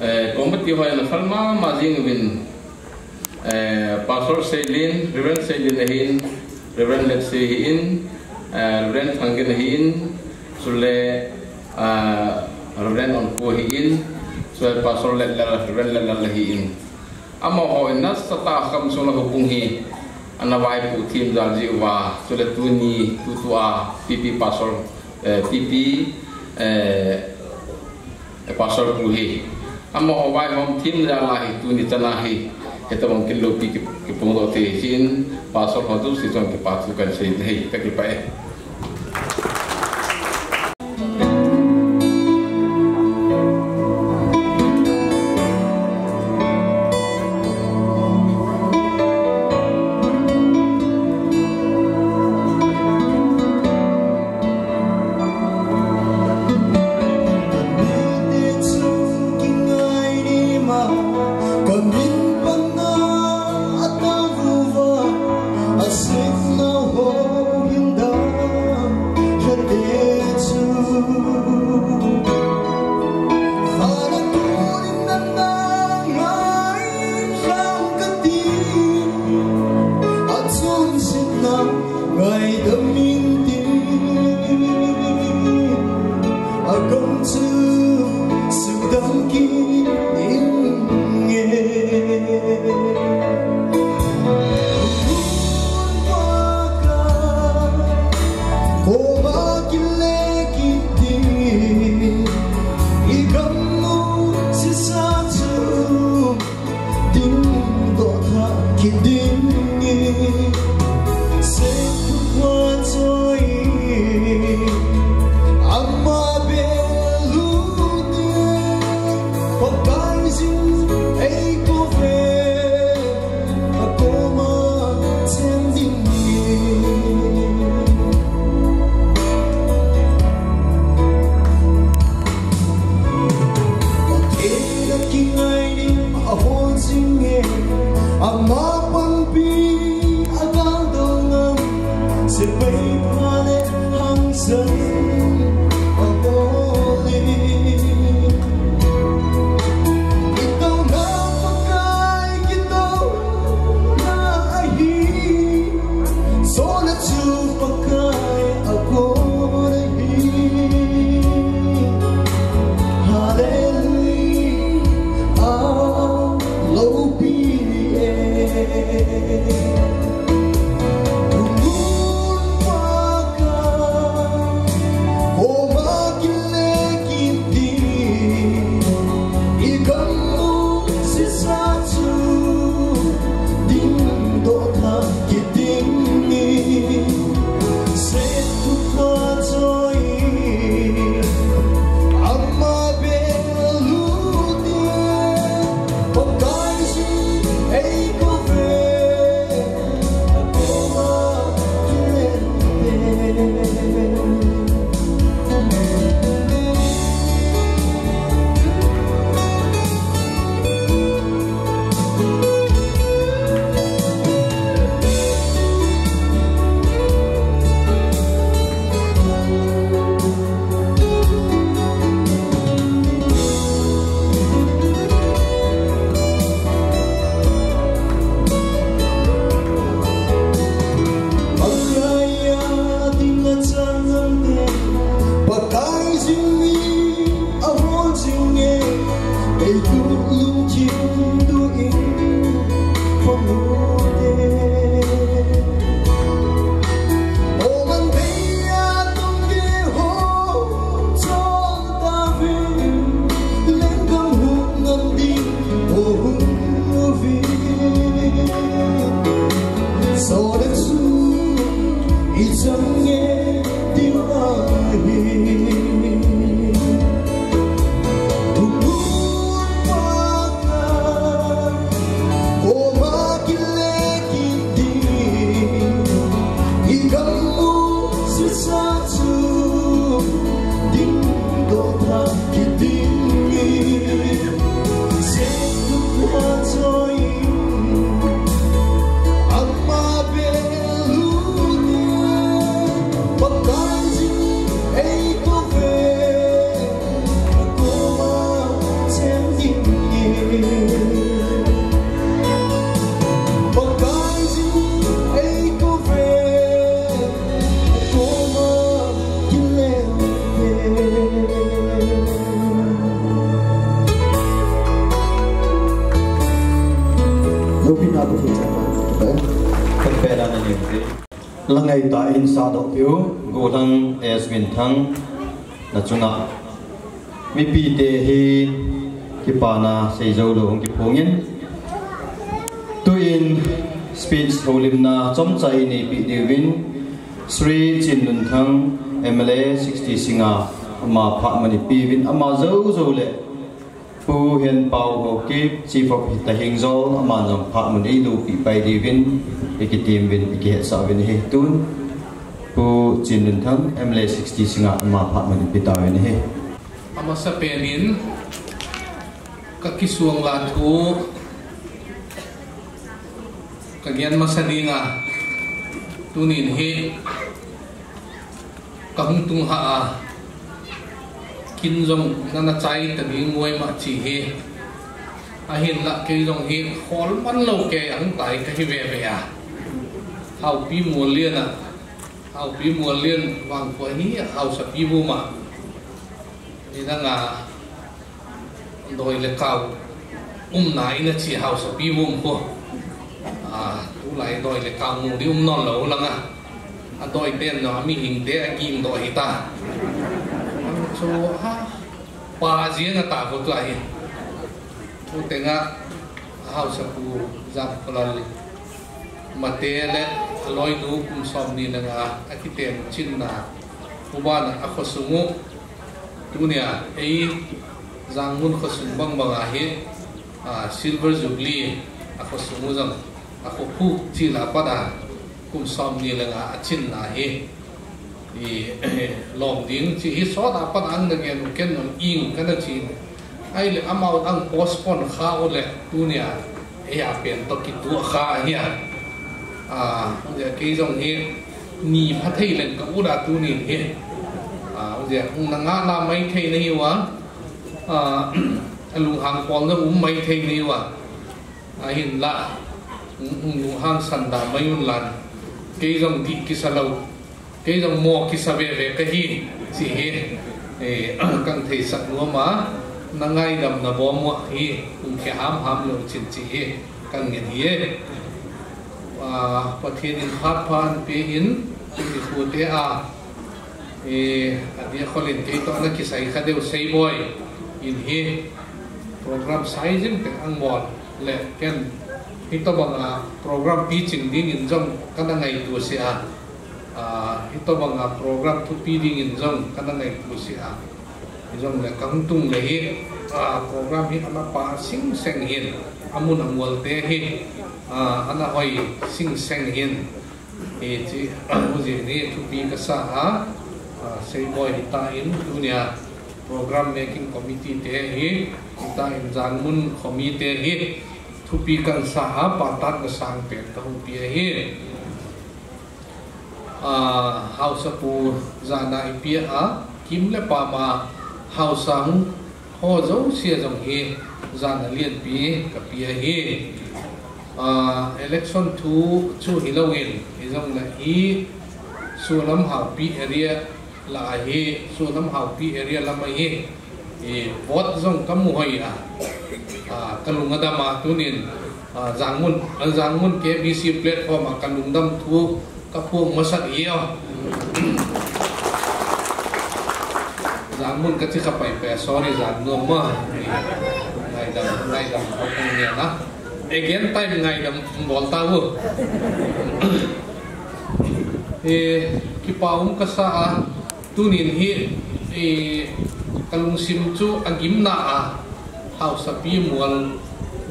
Eh, committee ho ana phal mama jing uvin, eh, Pastor Seilin, Reverend Seilin ahin, Reverend Letsei ahin, eh, Reverend Thanggen ahin, chule, ah, Reverend Onku ahin, chule Pastor Letlal, Reverend Letlal ahin. Amaho in nasatah a gamsung le houbung hi ana vaipoh them jal jeh uva, chule tuni tutua P P Pastor, eh, P P, eh, Pastor pu hi. Amaho vaihom them jal a hi tuni chana hi, hitobang kin loupi ki, kiphongdoh thei ahin, Pastor ho jouse chunga kipa thu kahin sei ahi, kakipah e. Ding in, seitu pa choi in, ama bel u te, Pakai jin ei kou ve, akoma chen ding in. Pathen a kingai ding ahon jing e, ama panpi a gal dong a, sepai pha le hangsan a bol e. Kitouna Pakai, kitouna ahi, sona chu Pakai a kon ahi. Hallelujah, a loupi e. Tumun Pakai, koma kile kit ding, i gam u sisa chu dingdoh tha kit ding in, seitu pa choi in, ama bel u te, Pakai jin ei kou ve, akoma chen ding in. Pakai a ding a chang ngam te, Pakai jin mi ahon jing e, ei tu lungthim tu in phamu te. O man bei a tung ke ho chol ta ve, lenggam hung ngam ding o hung u ve. Sona chu i chang e ding ahi. Tumun Pakai, koma kile kit ding, i gam u sisa chu dingdoh tha kit ding in, seitu pa choi in, ama bel u te, Pakai jin ei kou ve, akoma chen ding in. Pakai jin ei kou ve, akoma kile u te. Loupina Pathen chapa. Kan pela na ni te. Langai ta in sa doh piu, Golang S Minthang, na chunga mipite hi kipana seijou lou hung kiphong in. Tuin speech houlimna chomcha i neipi diuvin, Sri Chinlunthang M L A sixty singa ama phat mun i peuvin, ama jou jou le Pu Henpao Haokip, Chief of Tahing Zone, aman jong phat mun ei loupi pai diuvin, i kitem uvin, i kihetsah uvin ahi. Tun Pu Chinlunthang M L A sixty singa ama phat mun i pe tauvin ahi. Amasapen in ka kisuang la thu ka gen masa ding a, tunin hi ka hung tung ha a, kin jong nana chai ta ding uai ma chi hi. Ahinla kei jong hi hol man lou kei ahung tai ka hi ve ve a. Haopi Muallian a, Haopi Muallian vang kua hi Haosapi bu ma. Ni dang a doi le kau umna in a chi Haosapi bu um ko. A, tulai doi le kau mu di um non lou lang a. A doi ten no, a mihing te a ging doi hi ta. Chu ha, pa jing a ta ko tu ahi. Tu te nga Haosapu Jangkholal Mate le aloinu kum somni le nga a, akiten chinna, u bana a khosung u, tunia ei Jangmun khosung bangbang a hi, a, Silver Jubilee a khosung u jong, a khophuk chil a pat a kum somni le nga a chinna hi, i, lom ding chi hi sot a pat ang na gen u ken nong ing kana chi. Ahile amau ang postpone kha u le tunia, ei a pen to kitu kha hi a. A, hung je kei jong hi ni pha thei leng ka u da tunin hi. A, hung je hung na nga na mai thei na hi u a. A, a lunghang pol na um mai thei na hi u a. Ahinla, hung, hung lunghang san da mai un lan. Kei jong di kisa lo. Kei jong mo kisa veve ka hi, chi hi, eh, kan theisak nuam a, na ngaidam na bom u hi, kum khe ham ham lo chin chi hi, kan ngen hi e. Ah, Pathen in phat pha an pe in, kum ni khu te a, eh, a dia kholin kei to na kisai kha deu sei boi, in hi, program sai jing te ang bol, le ken, hi to bang a, program pi ching ding in jong, ka na ngai tu si a. A, hitobanga program thupi dingin jong kana ngaito si a. Hijongle kahung tung le hi, a, program hi ana pha singseng hin, amun amual te hi, a, ana hoi singseng hin. Hichi, hujeh ni thupi kasa a, a, Seiboi hita in tunia program making committee te hi, hita in Jangmun committee hi, thupi kasa a, phatah kasang pen kahung pe hi. A, haosapu jana ipi a, kim le pam a, haosa hung ho jouse jong hi, jana lianpi kapi ahi. A, election thu chu hilou in, hijongle hi, Solam Haopi area lah a hi, Solam Haopi area lam a hi, eh, vote jong kamu hoi a, a, kalung adam a tunin, a, Jangmun, a, Jangmun K B C platform a kalungdam thu kaphong masat hi o. Jangmun kachi kapai pe, sorry, Jangnom ma. Ngaidam, ngaidam, kaphong ni na. Again time ngaidam bol tau. Eh, kipa um kasa a, tunin hi, eh, kalungsim chu agimna a, haosapi mual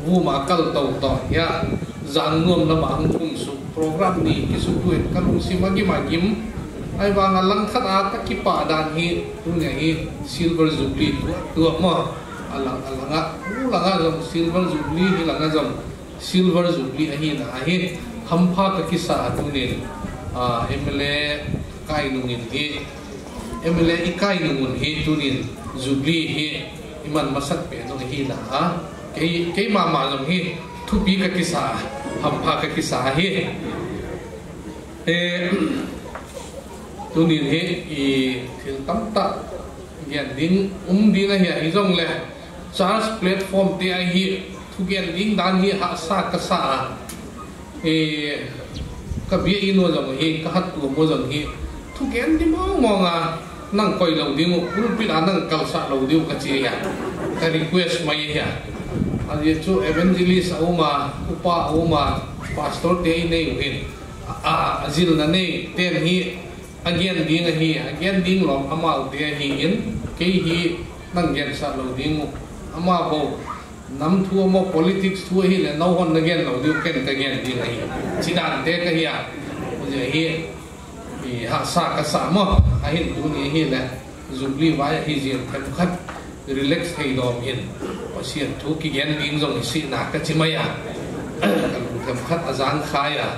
vuma kal tou tou hia, Jangnom lama hung kum su, program ni kisu tuin kalungsim agim agim, ahivanga langkhat a kakipa dan hi, tunia hi Silver Jubilee tu, tu ma, alang, alanga, u langa jong Silver Jubilee hi langa jong, Silver Jubilee ahina ahi, hampha kakisa a tunin, a, M L A kai nungin hi, M L A ikai nungun hi tunin Jubilee hi iman masat pen u ahina a, kei, kei mama jong hi thupi kakisa, hampha kakisa ahi. Eh, tunin hi i thil tamtah gen ding um ding ahi, hijongle, Church platform te a hi, thugen ding dan hi hahsa kasa a. Eh, ka bia inu jong hi, ka hattu mo jong hi, thugen ding mong mong a, nang koi lou ding u, pulpit a nang kalsah lou ding u kachi a. Ka request mai a. Ajeh chu evangelist a um a, upa a um a, pastor te i nei u hin. A, a, ajilna nei ten hi, agen ding ahi, agen ding lou amau te ahi in, kei hi nang gensah lou ding u. Amabou, nam thu amaho politics thu ahile, nahon nagen lou diu, ken kagen ding ahi. Chidan te kahi a, uje hi, i hahsa kasa mo, ahin tuni ahile, Jubilee vai ahi jeh in themkhat, relax thei dom in, Pathen thu kigen ding jong isihna kachi mai a, kalung themkhat ajang khai a,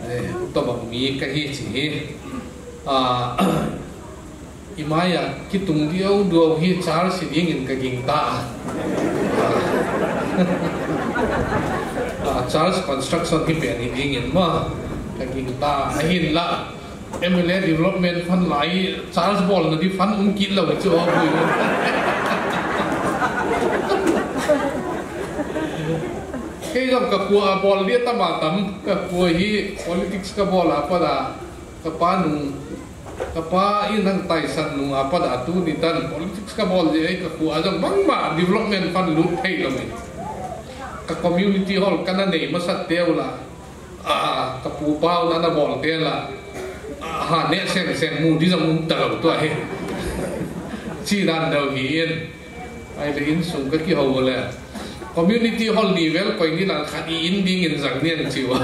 eh, tobang mi kahi chi hi. A, imai a kitung diu diu hi church hi dingin kaging ta. A, church construction hi pen hi dingin ma kaging ta. Ahinla, M L A development fund lai church bolna di fund um kit lou chu o bui. Kei jong kakua bol dia tam a tam, kakua hi politics kabol a pat a, kapa nung, kapa in nang taisan nung a pat a tuni tan politics kabol jeh a kakua jong bangma development fund lut thei lou in. Ka community hall kana nei masat teu la. A, ka pu pa un ana bol te la. A, ha ne seng seng mu di jong um ta lou tua hi. Chi dan deu hi in. Ai le insung ka kihou le. Community hall ni vel koi ni lang khat i in ding in jang nian chi ua.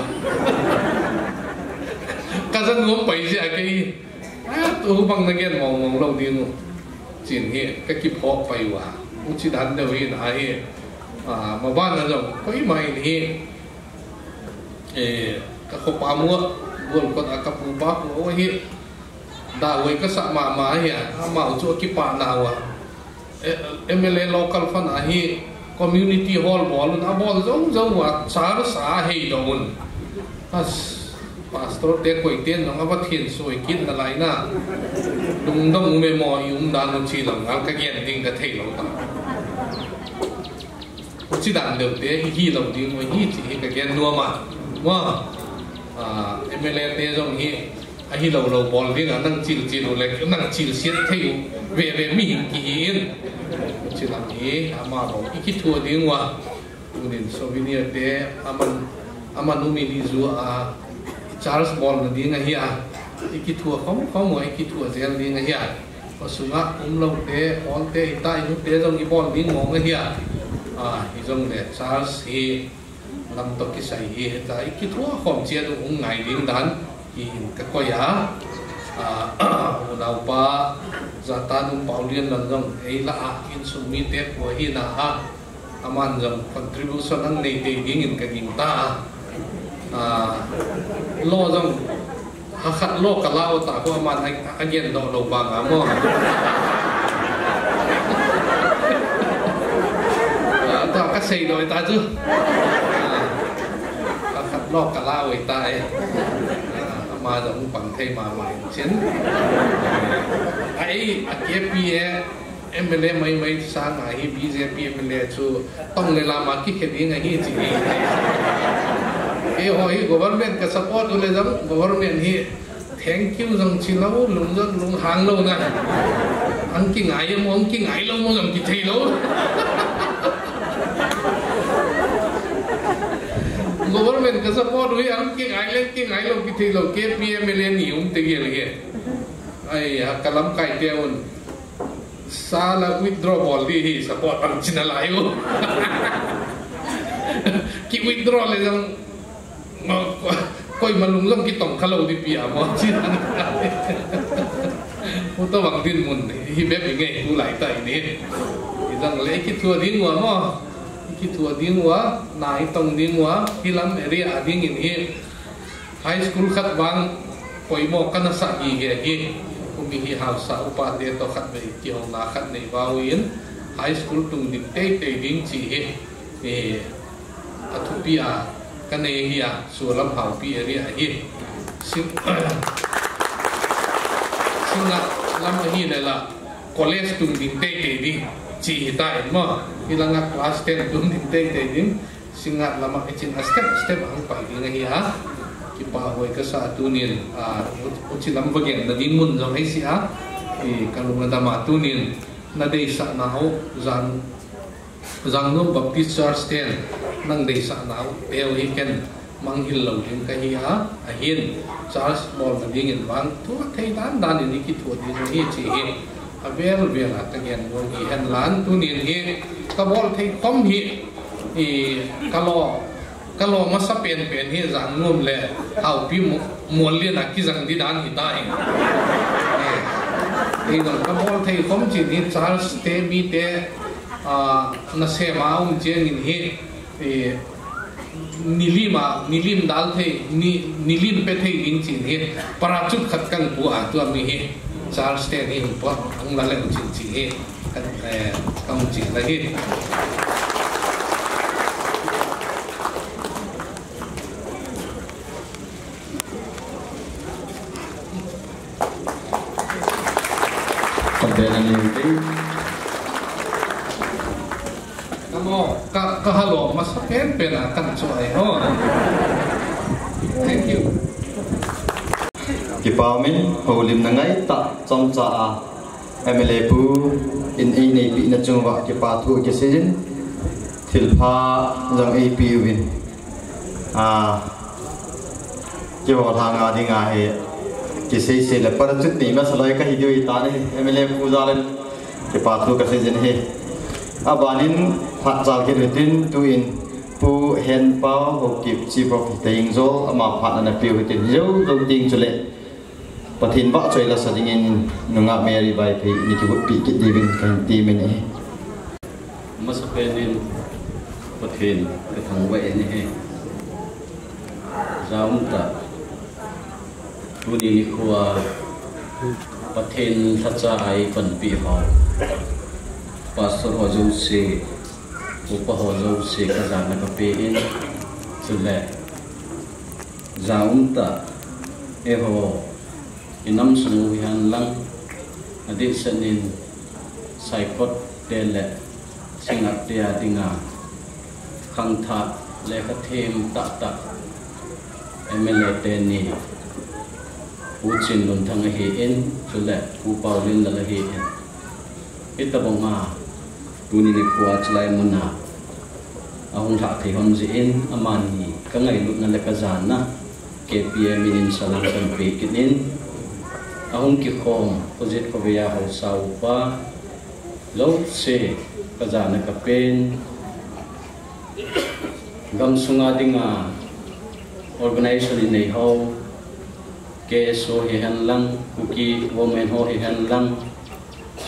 Ka jang ngom pai ji a kei. A, tu bang na gen mong mong lou ding u. Chin hi ka kipho pai ua. U chi dan deu hi na hi. A, ma ban na jong koi mai ni hi. Eh, ka khopa mu, bol kot a ka pu pa ko hi. Da wei ka sa ma ma hi a, amau chu kipana ua. Eh, M L A local fund a hi community hall bol un a bol jong jong ua, charge a hei do un. As, pastor te koi ten jong a va thin soi kin na lai na. Lungdong um e mo i um dan u chi lam ngal ka gen ding ka thei lou ta. Chi dan deu te hi, hi lou ding mo hi chi hi ka gen nuam a. Mo, a, M L A te jong hi, a hi lou lou bol ding a nang chil chil u le, nang chil siat thei u. Ve ve mi hin ki hi in. Chi lam hi, ama bou, i ki thua ding ua. Unin souvenir te, aman, aman umi ni zu a, charge bol na ding a hi a. I ki thua khom khom ua, i ki thua zel ding a hi a. Kho sunga um lou te, hall te, hita inu te jong i bol ding mong ahi a. A, hi jong le charge hi lam toh kisai hi hita i kithua khom chia tu um ngai ding dan hi in ka koi a. A, unaupa Jatan um Paulian lang jong ei la a insung mi te ko hi na a. Aman jong contribution ang nei te ding in ka ging ta a. A, lo jong Hakhat lo ka lau ta ko aman a, a gen doh lou bang a mo. A, ta ka sei lou ta chu. A, hakhat lo ka lau ta e. A, ama jong pang thei ma ma in chin. A, ei, a K P A M L A mai mai sanga hi B J P M L A chu tong le lama kikhe ding ahi chi hi. Eiho hi government ka support u le jong government hi thank you jong chi lou, lung jong lung hang lou na. Ang kingai mo, ang kingai lou mo jong kithei lou. Government ka support u hi ang kingai le, kingai lou kithei lou, K P M L A ni um te gel hi. Ai, a ka lamkai te un. Sa la withdraw bol di hi support ang chi na lai u. Ki withdraw le jong, ma, ko, koima lung jong kitong kha lou di pi a mo chi na. Uta bang dinmun hi bep i ngei tu lai ta i ni. I jong le kithua ding ua mo. Kithua ding ua, na i tong ding ua, hi lam area a ding in hi. High school khat vang poimo kana sa gige hi. Umi hi hausa upa te toh khatvei kihona khat nei vau in high school tung ding teitei ding chi hi. Eh, a thupi a ka nei hi a, Sualam Haupi area hi. Sing, Singngat lam ahi le la college tung ding teitei ding chi hi ta in mo. Hi langa class ten tung ding teitei ding. Singngat lama i chin a step step a hung pai ding ahi a. Kipa hoi ka sa tunin, a, u, u chi lam va gen na ding mun jong ahi si a. I ka lung a dam a tunin na deisah na ho jang, Jangnom Baptist Church ten nang deisah na ho peu hi ken manghil lou ding ka hi a. Ahin church bol na ding in vang thua thei dan dan in i kithua ding hi chi hi. A vel vel a ka gen nuam hi hen lan tunin hi ka bol thei khom hi. I ka lo, ka lo masa pen pen hi Jangnom le Haupi mu, mual lian a kijang di dan hi ta in. Eh, ei dong ka bol thei khom chi ni church te mi te, a, na sem a um chiang in hi. Eh, nilim a, nilim dal thei, ni, nilim pe thei ding chin hi, parachute khat kang pu a tua mi hi, Charles ten hi hung pua, hung la le chin chin hi, kan, eh, kang chin la hi. Kan te na ni te. Ka, ka, ka halo masa pen pen a kan chu ai ho. Thank you. Kipa min, holim na ngai ta, chomcha a, M L A pu, in ei nei pi na chung va, kipa thu kisin, thilpha, jong ei pi uvin. A, Keiho lhanga dinga hi kisei sei le parachut nei masa loi kahi diu ahitan ahi, M L A pu jal in kipa thu kasei jin ahi. Abanin phat jal kit hitin, tuin Pu Henpao Haokip Chief of Taingjol ama phat ana peh u hitin, jou jou ding chule Pathen vahchoi la sa dingin nungah Mary Vaiphei nei kivutpeh kit diuvin kahin temin ahi. Masapen in Pathen kathangvah in ahi. Jaum tah, tuni nikho a Pathen lhacha a eipanpi ho, pastor ho jouse, upa ho jouse kajana kapen, chule jaum tah, eiho inam sung u hihen lang, adehset in Saikot te le Singngat te a dinga khangthah lekhathem tahtah M L A teni, Pu Chinlunthang ahin, chule Pu Paolinlal ahin, hitobanga tuni nikho a chulai muna ahung lhah thei hon jeh in, amani kangailutna le kajana K P M in salam kahin pe kit in, ahung kikhom khojet khovei a haosa upa jouse kajana kapen, gamsunga dinga organization inei ho, K S O hihen lang, Kuki Women ho hihen lang,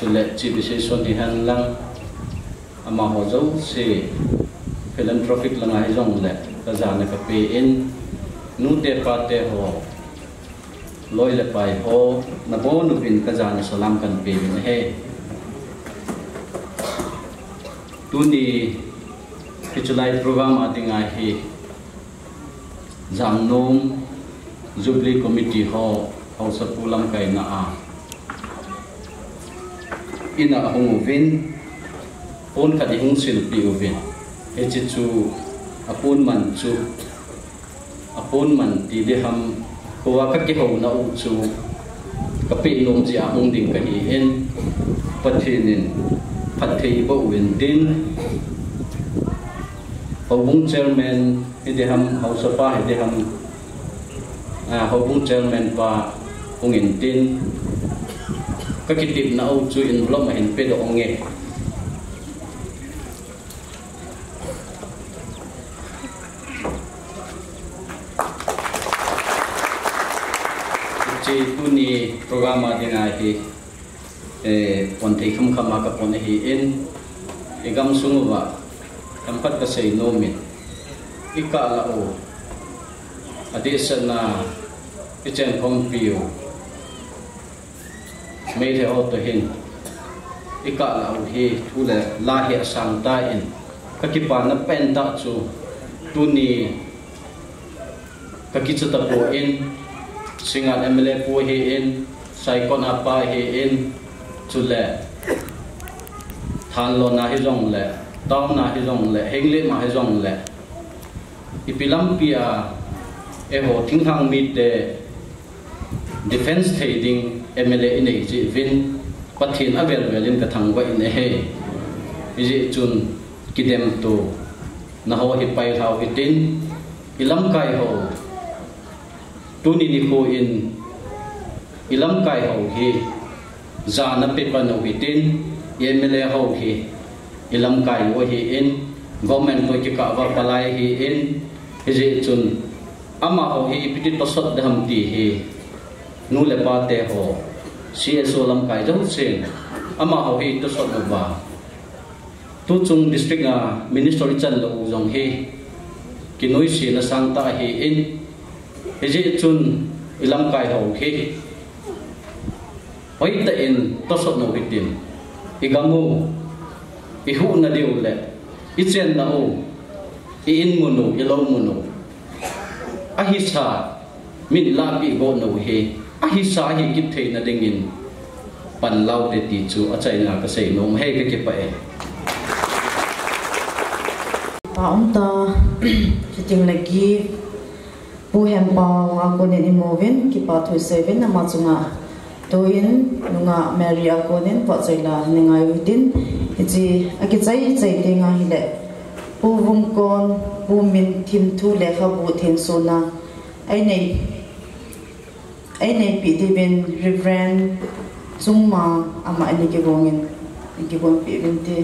chule Chief Association hihen lang, amaho jouse philanthropic langa hijongle kajana kapen, nute pate ho, loi le pai ho, nabonchauvin kajana salam kahin pe in ahi. Tuni hiche lai program a dinga hi Jamnom Jubilee Committee ho haosapu lamkaina a in a ahung uvin, pon khat ihung silpeh uvin, hiche chu apon man chu, apon man ti diham, kho a kakihouna u chu kapeh nom jeh a hung ding kahin, Pathen in phatthei eiboh uvin tin, houbung chairman hidiham, haosapa hidiham, a, houbung chairman pa hung in tin, kakitepna u chu envelope a hin pedoh inge. Hiche tuni program a dinga hi, eh, pon thei khamkham a kapon ahin, igamsung uva themkhat kasei nomin, ikah lah u, adehsetna ichenkhompiu Meitei ho toh hin ikah lah u hi thu le la hi asang tan, kakipana pentah chu tuni kakicha tapon, Singngat M L A pu ahin, Saikot a pa ahin, chule Thanlon a hijongle, town a hijongle, Henglep a hijongle, ipi lampi a eiho thinglhang mite defense thei ding M L A inei jeh uvin Pathen avel vel in kathangvah in ahi. Hijeh chun kidemto naho hi pailhau hitin, ilamkai ho, tuni nikho in ilamkai ho hi jana pepan u hitin, M L A ho hi ilamkai u ahin, government toh kikah uva palai ahin, hijeh chun amaho hi ipi ti tosot ding ham ti hi nu le pa te ho, C S O lamkai jousen amaho hi tosot uva, tuchung district a minister ichan lou u jong hi kinoisena sangtah ahin, hijeh chun ilamkai ho hi hoitah in tosot u hitin, igam u, ihuhna diu le ichenna u, i-in mun u, ilou mun u, ahisa, min lahpeh got nau hi ahisa hi kithei na dingin panlaute ti chu achaina kasei nom e, kakipah e. Pa umta, fitting lagi, Pu Hempau a konin imuvin, kipa thu seuvin ama chunga. Tuin, nungah Mary a konin, vahchoi la nei ngai u hitin, hiche akichai chai tenga hile, Pu Vumkon, Pu Minthim thu lekhabu thensona, Ai nei, Ei neipi diuvin Reverend Chungma ama eini kigongin, eini kigongpi uvin te.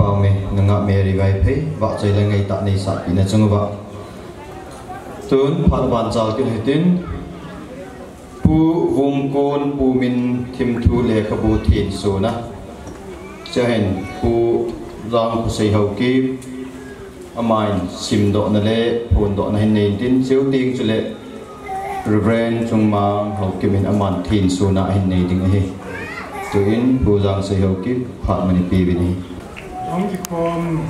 Pau me, nungah Mary Vaiphei, vahchoi le ngaitah neisahpeh na chung uva. Tun, phat vanchal kit hitin, Pu Vumkon, Pu Min Thimthu lekhabu thensona. Chuin, Pu Jangkhosei Haokip, aman simdohna le phondohna hin nei intin, chuteng chule Reverend Chungmang Haokip in aman thensona ahin nei ding ahi. Tuin Pu Jangkhosei Haokip phat ahin pe uvin ahi. Hung kikhom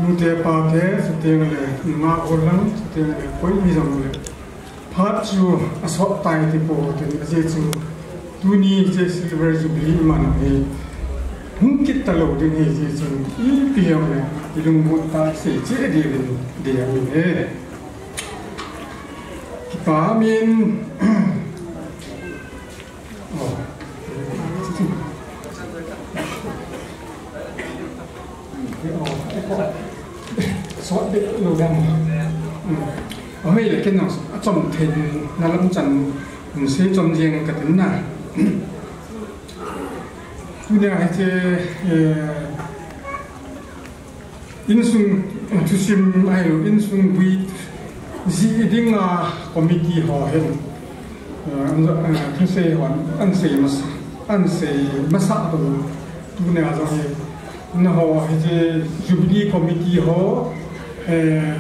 nute pate, chuteng le nungah u lang, chuteng le koi hijong le. Phat chu asot tai ti po tin, ajeh chu tuni hiche Silver Jubilee man hi hung kit talou ding ahi, ajeh chu ipi ham le ilungmon tah a sei cheh ding ahi. Kipa min. Oh. Sot deh lou dam. Ahoi le ken nang achom theina lam chan sei chom jeng katin na. Tunia hiche, eh, Insung, eh, thusim ahilou, insung bui jih dinga committee ho hin, eh, an, eh, thusei hon, ahin sei masa, ahin sei masa tou, tunia jong hi, nangho hiche Jubilee Committee ho, eh,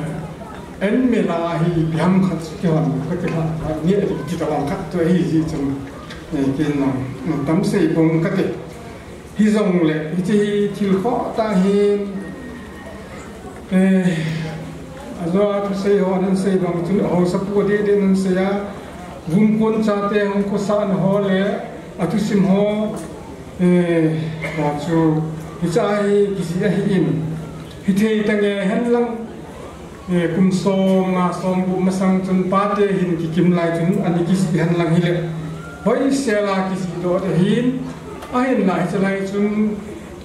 an mela hi ipi ham khat kihon, kati khat, ni ti tabang khat tu ahi jeh chun, eh, ken nang, tam sei pong kate. Hijongle, hiche hi thil khoh tah ahin, eh, ajo a thusei hon ahin sei bang chun, ahaosapu adeh deh in ahin sei a, Vumkon chate hung khosahna ho le, athusim ho, eh, ho chu, hiche hi kijih ahin, hithei tange hen lang, Eh, kum som nga som gup masang chun pate hin kikim lai chun ana kijih hen lang hile. Hoisel a kijih doh ding ahin, ahinla hiche lai chun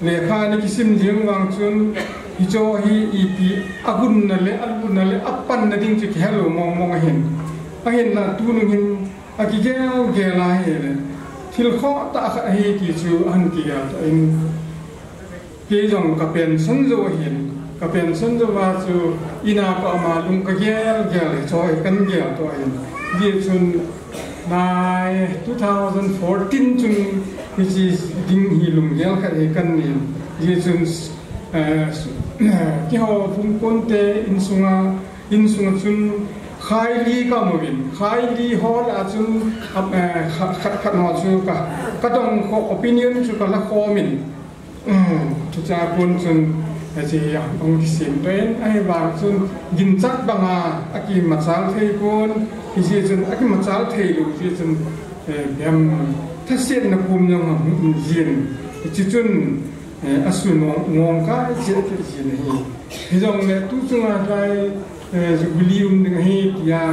lekha ana kisim jing vang chun hiche hi ipi agunna le, alunna le, apanna ding chu kihelou mong mong ahin. Ahinla tunung hin akigel gel a hile. Thil khoh tah khat ahi ti chu ahin kigel tan. Kei jong ka pension jou ahin, ka pension jou a chu ina ka um a lung ka gel gel hi chu hi kan gel to ahin. Hijeh chun nai two thousand fourteen chun hiche ding hi lunggel khat hi kan nei. Hijeh chun, eh, keiho Vumkon te insunga, insunga chun khaili ka um uvin, khaili ho lah a chun, eh, khat, khat, khat ho chu ka, ka dong kho opinion chu ka la khom in. Um, chuche kon chun, eh, hiche hi ahung kisem pen, ahivang chun ginchat banga akimachal thei pon, hijeh chun akimachal thei lou jeh chun, eh, biam thasetna pum jong ahung um jin. Hiche chun, eh, asu ngong, ngong kai cheh kit jin ahi. Hijongle tu chunga lai, eh, Jubilee um ding ahi tia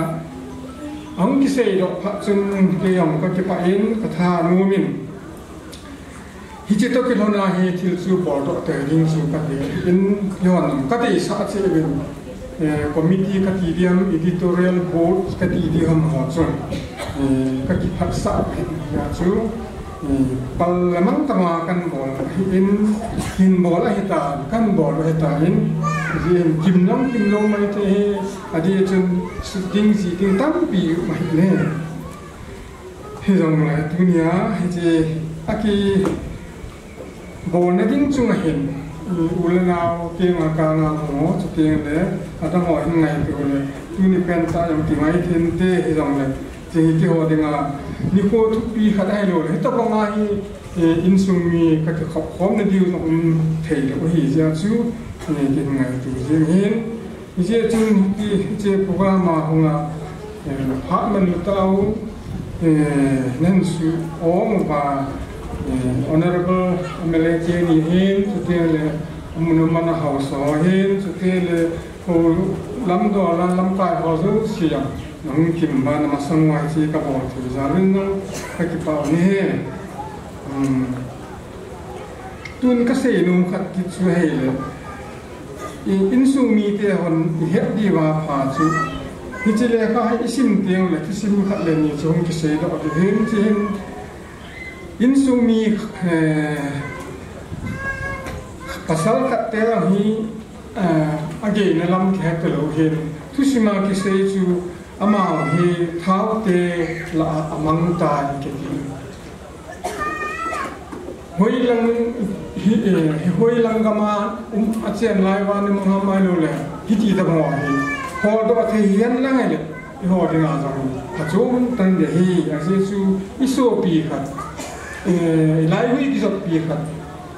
ahung kisei doh phat chun kei jong ka kipah in ka thanom in. Hiche toh kilhon a hi thil chu boldoh tei ding chu ka ti in, hon ka ti sa che uvin, eh, committee ka ti diam, editorial board ka ti diam ho chu, eh, ka kiphatsah hia chu, eh, pal lamang tama kan bol hi in, hin bol ahi ta, kan bol ahi ta in, jin kim long kim long mai te hi, adeh chun sut ding ji ding tampi mai ne. Hijongle tunia, hiche akibolna ding chunga hin, u le nao, kei ma ka nga mo, chuteng le, adang ho hin ngaito le, tuni pen tah jong kingai thei inte, hijongle, hiche hi keiho dinga, nikho thupi khat ahilou le, hitobang a hi, eh, insung mi ka kikhop khomna diu jong um thei lou ahi jeh chun, eh, kin ngaito jing in, Hijeh chun hiti, hiche program a hung a, eh, phat manu tau, eh, nan su ong uva, eh, Honorable M L A teni hin, chuteng le, amun aman a haosa ho hin, chuteng le, ho lamdol a lamkai ho jouse jong, nahung kim uva, na masang uva hiche kabol thei jal in jong, ka kipah u ahi. Um, tun kasei nom khat kit chu ahile, I, insung mite hon i het diu apha chu. Hiche lekha hi i sim teng le, thusim khat le ni chu hung kisei doh ding ahin, hiche hin insung mi, eh, Pasal khat te hi, eh, ageina lam kihet lou hin, thusima kisei chu amau hi thao te lah a amang tai kiti. Hoilang hi, eh, hoilang gam a, um, achen lai uva ni manga mai lou le, hiti tabang hi. Holdoh thei hihen lang le, eiho dinga jong achom tan ding ahi, ajeh chu isopi khat, eh, ilai hui kijotpi khat.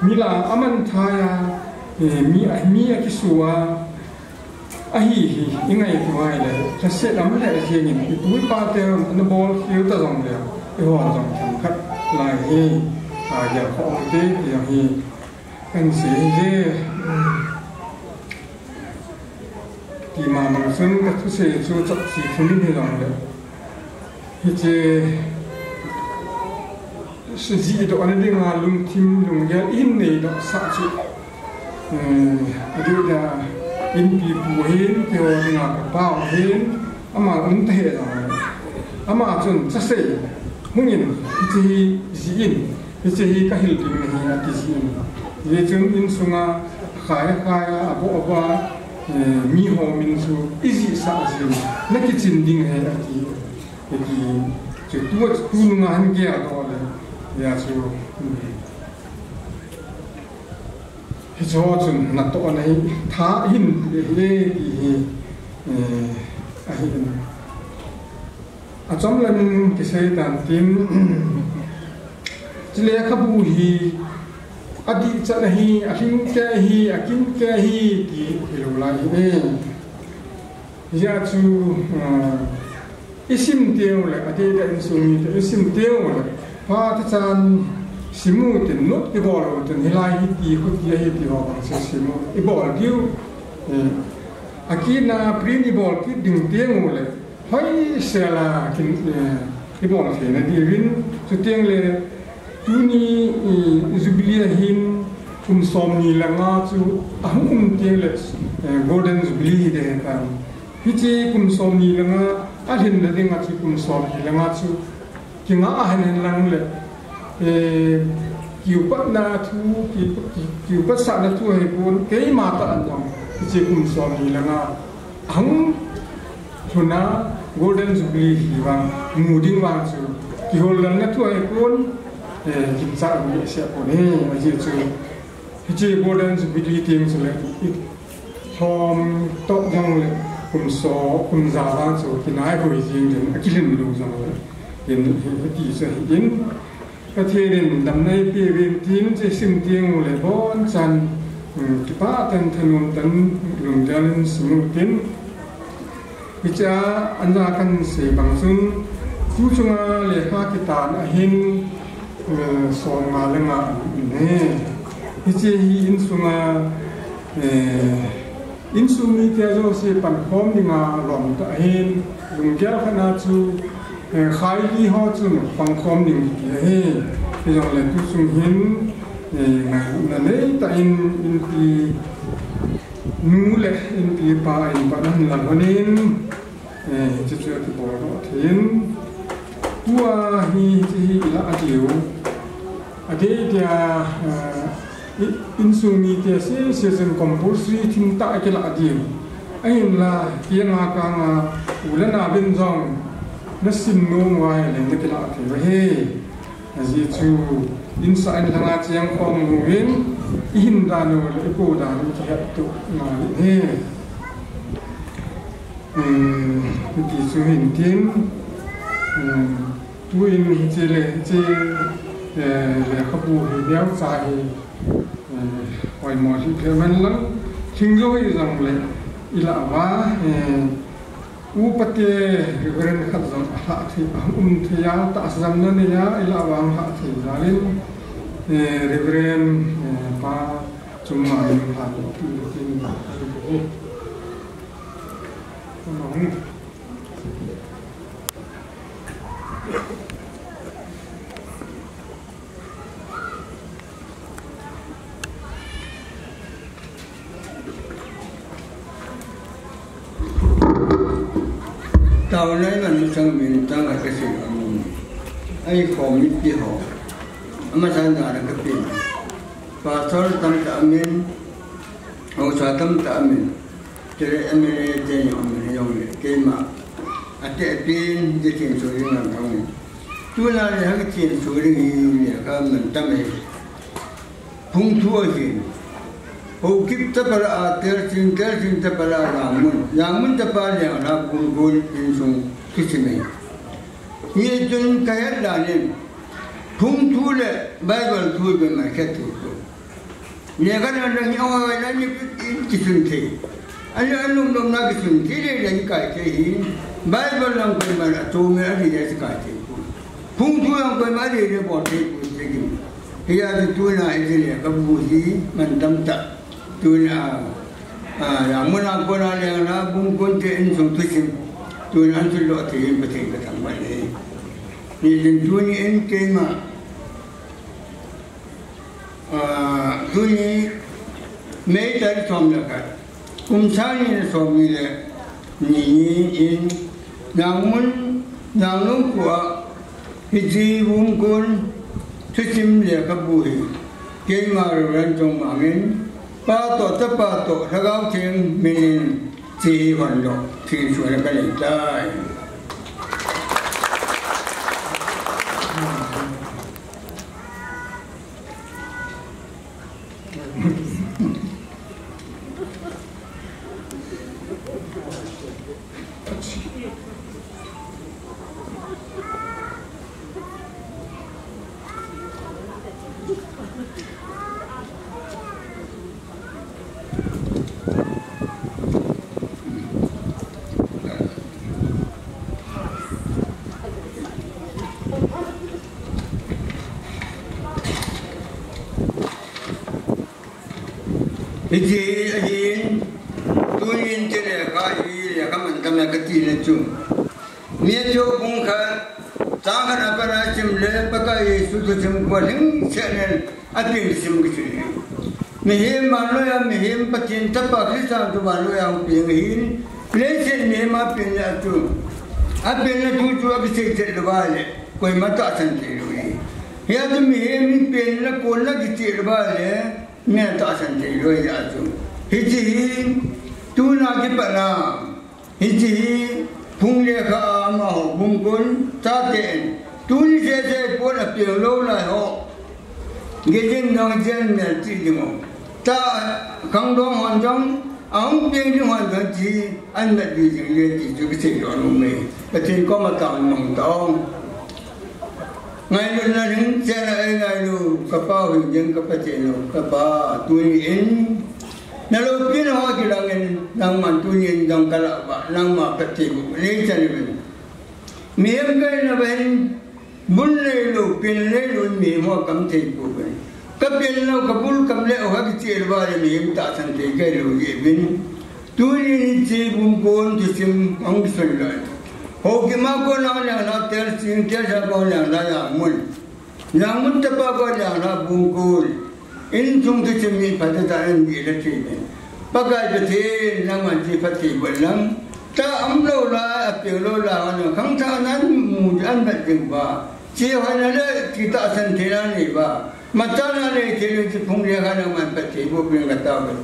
Mi lah a aman thai a, eh, mi, mi akisuh a, ahi hi, ingaito uva le, lhaset lam le jengin, ipu ipa te, ana bol khel ta jong le, eiho jong themkhat lai hi, agel khoh te, ti jong hi, kahin sei hi. Tima mang chun kathusei chu chapchi thumin hijongle, hiche jihdoh na dinga lungthim lunggel ihin neidoh sah chu, eh, adeh dia inpipu hin, keiho dinga kapa hin, ama um tahih jongle, ama chun chasei hungin, hiche hi jih in, hiche hi kahil ding ahi, ati jin. Hijeh chun insunga khai khai a, aboh aboh a, eh, miho min chu ijih sah jin, nakichin ding ahi, ati. Hiti chu tu, tununga hin geldoh le, hia chu, um, hicheho chun natohna hi tha hin, eh, ti hi, eh, ahi in. Achom lamin kisei tan tin, hiche lekhabu hi adih chat ahi, alhing kei ahi, akim kei ahi, ti hilou lai ahi. Hijeh chun, ah, isim teng ule, adeh dia insung mite isim teng ule, phat ichan sim utin, note ibol utin, hilai hiti, khuti ahi ti ho bang chu sim u, ibol diu. Eh, akitna print ibol kit ding teng ule, hoisel a kin, eh, ibol theina diuvin, chuteng le tuni, eh, Jubilee ahin kum somni le nga chu ahung um teng le, eh, Golden Jubilee hiding ahitan. Hiche kum somni le nga alhinna dinga chu kum somni le nga chu kinga ahin hen lang le, eh, kiupatna thu, ki, ki, kiupat sahna thu ahipon, keima tah in jong hiche kum somni le nga ahung lhun a Golden Jubilee hi vang mu ding vang chu, kihollalna thu ahipon, eh, ginchat um behseh pon ahi, ajeh chu hiche Golden Jubilee teng chule, i lhom toh jongle kum som, kum ja vang chu kinai hoi jing ding, akilhin lou jongle, hin, hi, hiti chu ahin, Pathen in damna eipe uvin tin, hiche sim teng ule abonchan, um, kipah tah in thanom tah in lunggel in sim utin. Hichea ana kahin sei bang chun, tu chunga lekha kitan ahin, eh, som nga le nga ahin ahi. Hiche hi insunga, eh, insung mite jouse pankhom dinga lom tah ahin, lunggel khat na chu, eh, khai li ho chun pankhom ding kiti ahi. Hijongle tu chung hin, eh, ngailutna nei tah in inpi nu le inpi pa in pan ahin la lhonin, eh, hiche chu akibol doh thei in. Tua hi, hiche hi ilah diu. Adeh dia, eh, i, insung mite sese chun compulsory thim tah a kilah diu. Ahinla, kei anga kanga u le nao vin jong nasim nom uva ahile nakilah thei u ahi. Ajeh chu, insung in langa cheng khom uvin, ihin dan u le ipo dan u kihet tup ngai ahi. Hmm, hiti chu hin tin, hmm, tuin hiche le, hiche, eh, lekhabu hi neocha hi, eh, hoimo hi phe man lang, thing jo hi jong le, ilah uva, eh, upa te, Reverend khat jong ahlah thei, um thei a, tahsa jam na nei a, ilah uva ahlah thei jal in, eh, Reverend, eh, pa, chunga in hal, tin, tin, Taona iman masang uvin tang a kasei amun. Eikhom mipi ho. Amasan dan a kapeh. Pastor tamtah amin, haosa tamtah amin, chule M L A te jong amin, jong le keima ate apin, hiche themsoh ding lang thangin. Tuna le hung themsoh ding hi lekha mantam e. Phung thu ahin. Haokip chapa lah a Teersim, Teersim chapa lah a Jangmun, Jangmun chapa Lianglha Bungkol insung thusim ahi. Hichun kahet dan in, phung thu le Bible thu ipi ma khet thei poi. Lekha dan dang hi oi na ni kisun thei. Ani anum nom na kisun thei le le kai thei hi. Bible lang koima la tu me ani le kai thei poi. Phung thu lang koima le le bol thei poi thei. Hijeh chun tuna hi lekhabu hi mantam tah. Tuna, a, Jangmun a kona Lianglha Bungkol te insung thusim. Tuna an thu lo thei in Pathen kathangvah e. Hichun tuni in keima Ah, tuni May tarik som le khat, kum sang ni le som ni le ni, ni in, Jangmun, Jangnom kho a, hiche Bungkol thusim lekhabu hi, keima Reverend Chongmang in, Pa toh, Chapa toh, Lhagao Theng min in, hiche hi hon doh, thil suhna kanei tai. Hiche ahin, tunin hiche lekha hi lekha mantam e kati na chu. Matthew bung khat, chang khat a pat a sim le, Pakai Jesu thusim kho lhingset in apen sim kichun ahi. Mihem vannoi a mihem Pathen Chapa Christa chu vannoi a hung peng ahin, leiset mihem a penna chu, apenna thu chu akisei chet lou va le, koima tahsan thei lou ahi. Hijeh chun mihem hi penna konna kicheh lou va le, mi tahsan thei lou ahi a chu. Hiche hi, tuna kipat na, hiche hi, phung lekha a amaho Bungkol chate in, tuni sese pon apeng lou lai ho. Gei jeng dong jen mel ti ding o. Ta khangdong hon jong, ahung peng ding hon jong ti, an mat ding jing le ti chu kisei lou nom e. Pathen koma taona mang tao. Ngailutna lhingset a eingailu, ka Pa u hing jeng ka Pathen u, ka Pa, tuni in, na loupina ho kilang in, nangman tuni in dong ka lah uva, nangma phattheiboh nei chan uvin. Mihem kahi na uvin, bul neilou, pen neilou in mihem ho kam thei pouvin. Ka pen lou, ka bul kam le, o ha kicheh uva le mihem tahsan thei kahi lou jeh uvin. Tuni in hiche Bungkol thusim hung sun lou. Haokip a kona Lianglha Teersim, Teersim a kona Lianglha Jangmun. Jangmun tapa kona Lianglha Bungkol. Insung thusim hi phatah a in dih le thei in. Pakai Pathen, nangman hiche phattheiboh in lang. Ta umlou lai, apeng lou lai, ana khangthah nan mu an mat ding uva. Hiche hoina le, kitahsan theina nei uva. Matah a nei thei lou hiche phung lekha nangman phattheiboh peh in katao uve.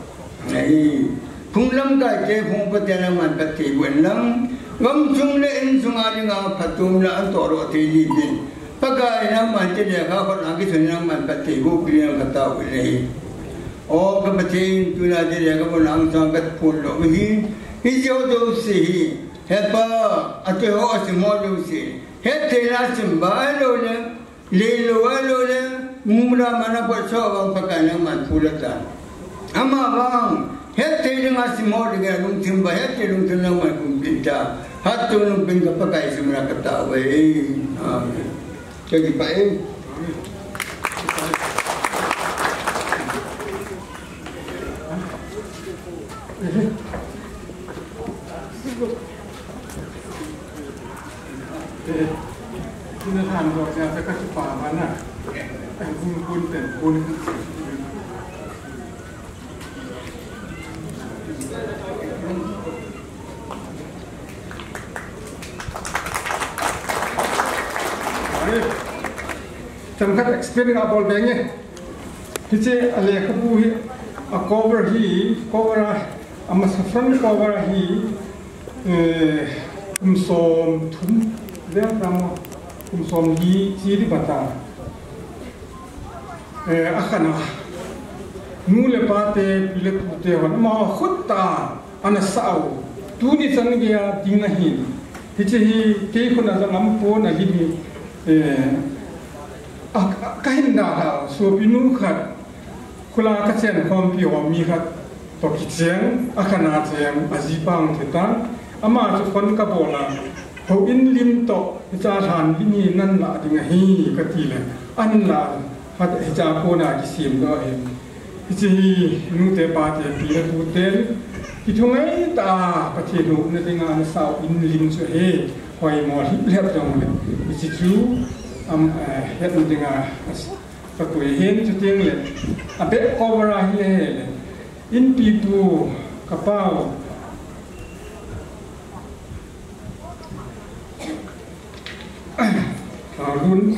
Ahi, phung lamkai te, phung pate nangman phattheiboh in lang. Gamsung le insung a dinga phattheiboh in lang, an toh lou thei jin. Pakai nangman hiche lekha khut a kisun nangman phattheiboh peh in lang katao uve ahi. O ka Pathen, tuna hiche lekhabu nang sang kaphon lou ahi. Hiche ho jouse hi. He Pa, ati ho asim ho jouse. Hetthei na sim ba lou le. Leilou a lou le, muna mana bot so vang Pakai nangman phu lou tan. Ama vang, hetthei dinga sim ho dinga lungthim ba, hetthei lungthim nangman pumpin ta. Hatchungnung pen ka Pakai Jesu mina katao uve. Amen. Chegi pa e. Chomkhat explain nga bol ding e. Hiche a lekhabu hi, a cover hi, cover a, amasa front cover a hi, eh, kum som thum, vel tamo, kum som li chi di bata. Eh, a khana. Nu le pa te, pi le pu te hon, ama khut ta, ana sao. Tuni chan geiya ding ahin. Hiche hi, kei khun a jong aum pon a lim hi, eh, a, a, ka hin dalha, sopi nu khat, khula ka chen khompi ho mi khat, toh kicheng, a khana cheng, a jipa hung thi tan, ama chu phone ka bol a, houin lim toh, hicha lhan lim hi nan la ding ahi, ka ti le, an la, hicha kona kisem doh ahi. Hiche hi, nu te pa te, pi le pu ten, kithungai tah a, Pathen houin na dinga, na sao in lim chu ahi, hoimo lhip lhep jong le, hiche chu, am, eh, hetna dinga, ka koi hin chuteng le, a back cover a hi ahi le, Inpipu ka pau. Ka lun,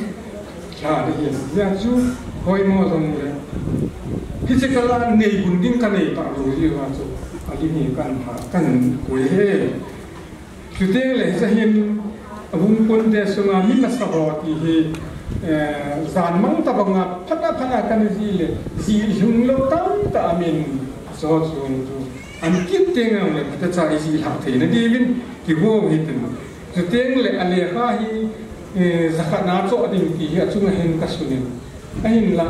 ka ni hin. Hijeh chun, hoimo jong le. Hiche kala nei gun ding ka nei ta lou jeh a chu. A lim hi kan ha, kan koi e. Chuteng le, hiche hin, a hung kon te sunga mi masa ho ti hi, eh, jan mang tabanga, phat a phat a kana ji le, ji hung lou tamtah a min, so chu, chu. An kit teng le, phat a cha i ji lhah thei na diuvin, kihou hi tin. Chuteng le, a lekha hi, eh, jakhat na choh ding ti hi, a chunga hin ka sunin. Ahinla,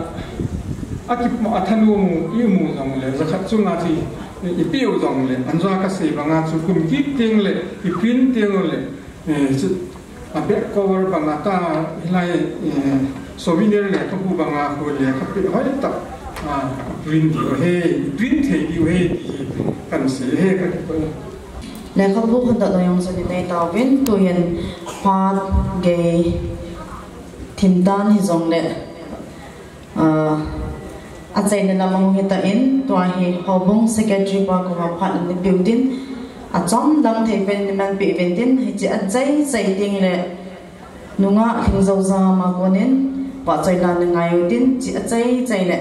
a kipah a thanom u, i um u jong le, jakhat chunga chu, i peh u jong le, anjua ka sei banga chu kum kit teng le, i print teng u le, eh, chu, a back cover banga ta, hilai, eh, souvenir le, ka pu banga khu le, ka peh hoi ta, a, print diu ahi, print thei diu ahi, ti hi, kan sei ahi, ka kipah. Lekhabu khat doh jong chu nei tauvin, tuhin phat gei thim tan hi jong le, Ah, achaina lam ahung hi tan, tua hi houbung secretary pa koma phat nei peh u tin, achom dang thei pen nei man peh uvin tin, hiche achai chai ding le, nungah Lhingjoujam a konin, vahchoi la nei ngai u tin, hiche achai chai le,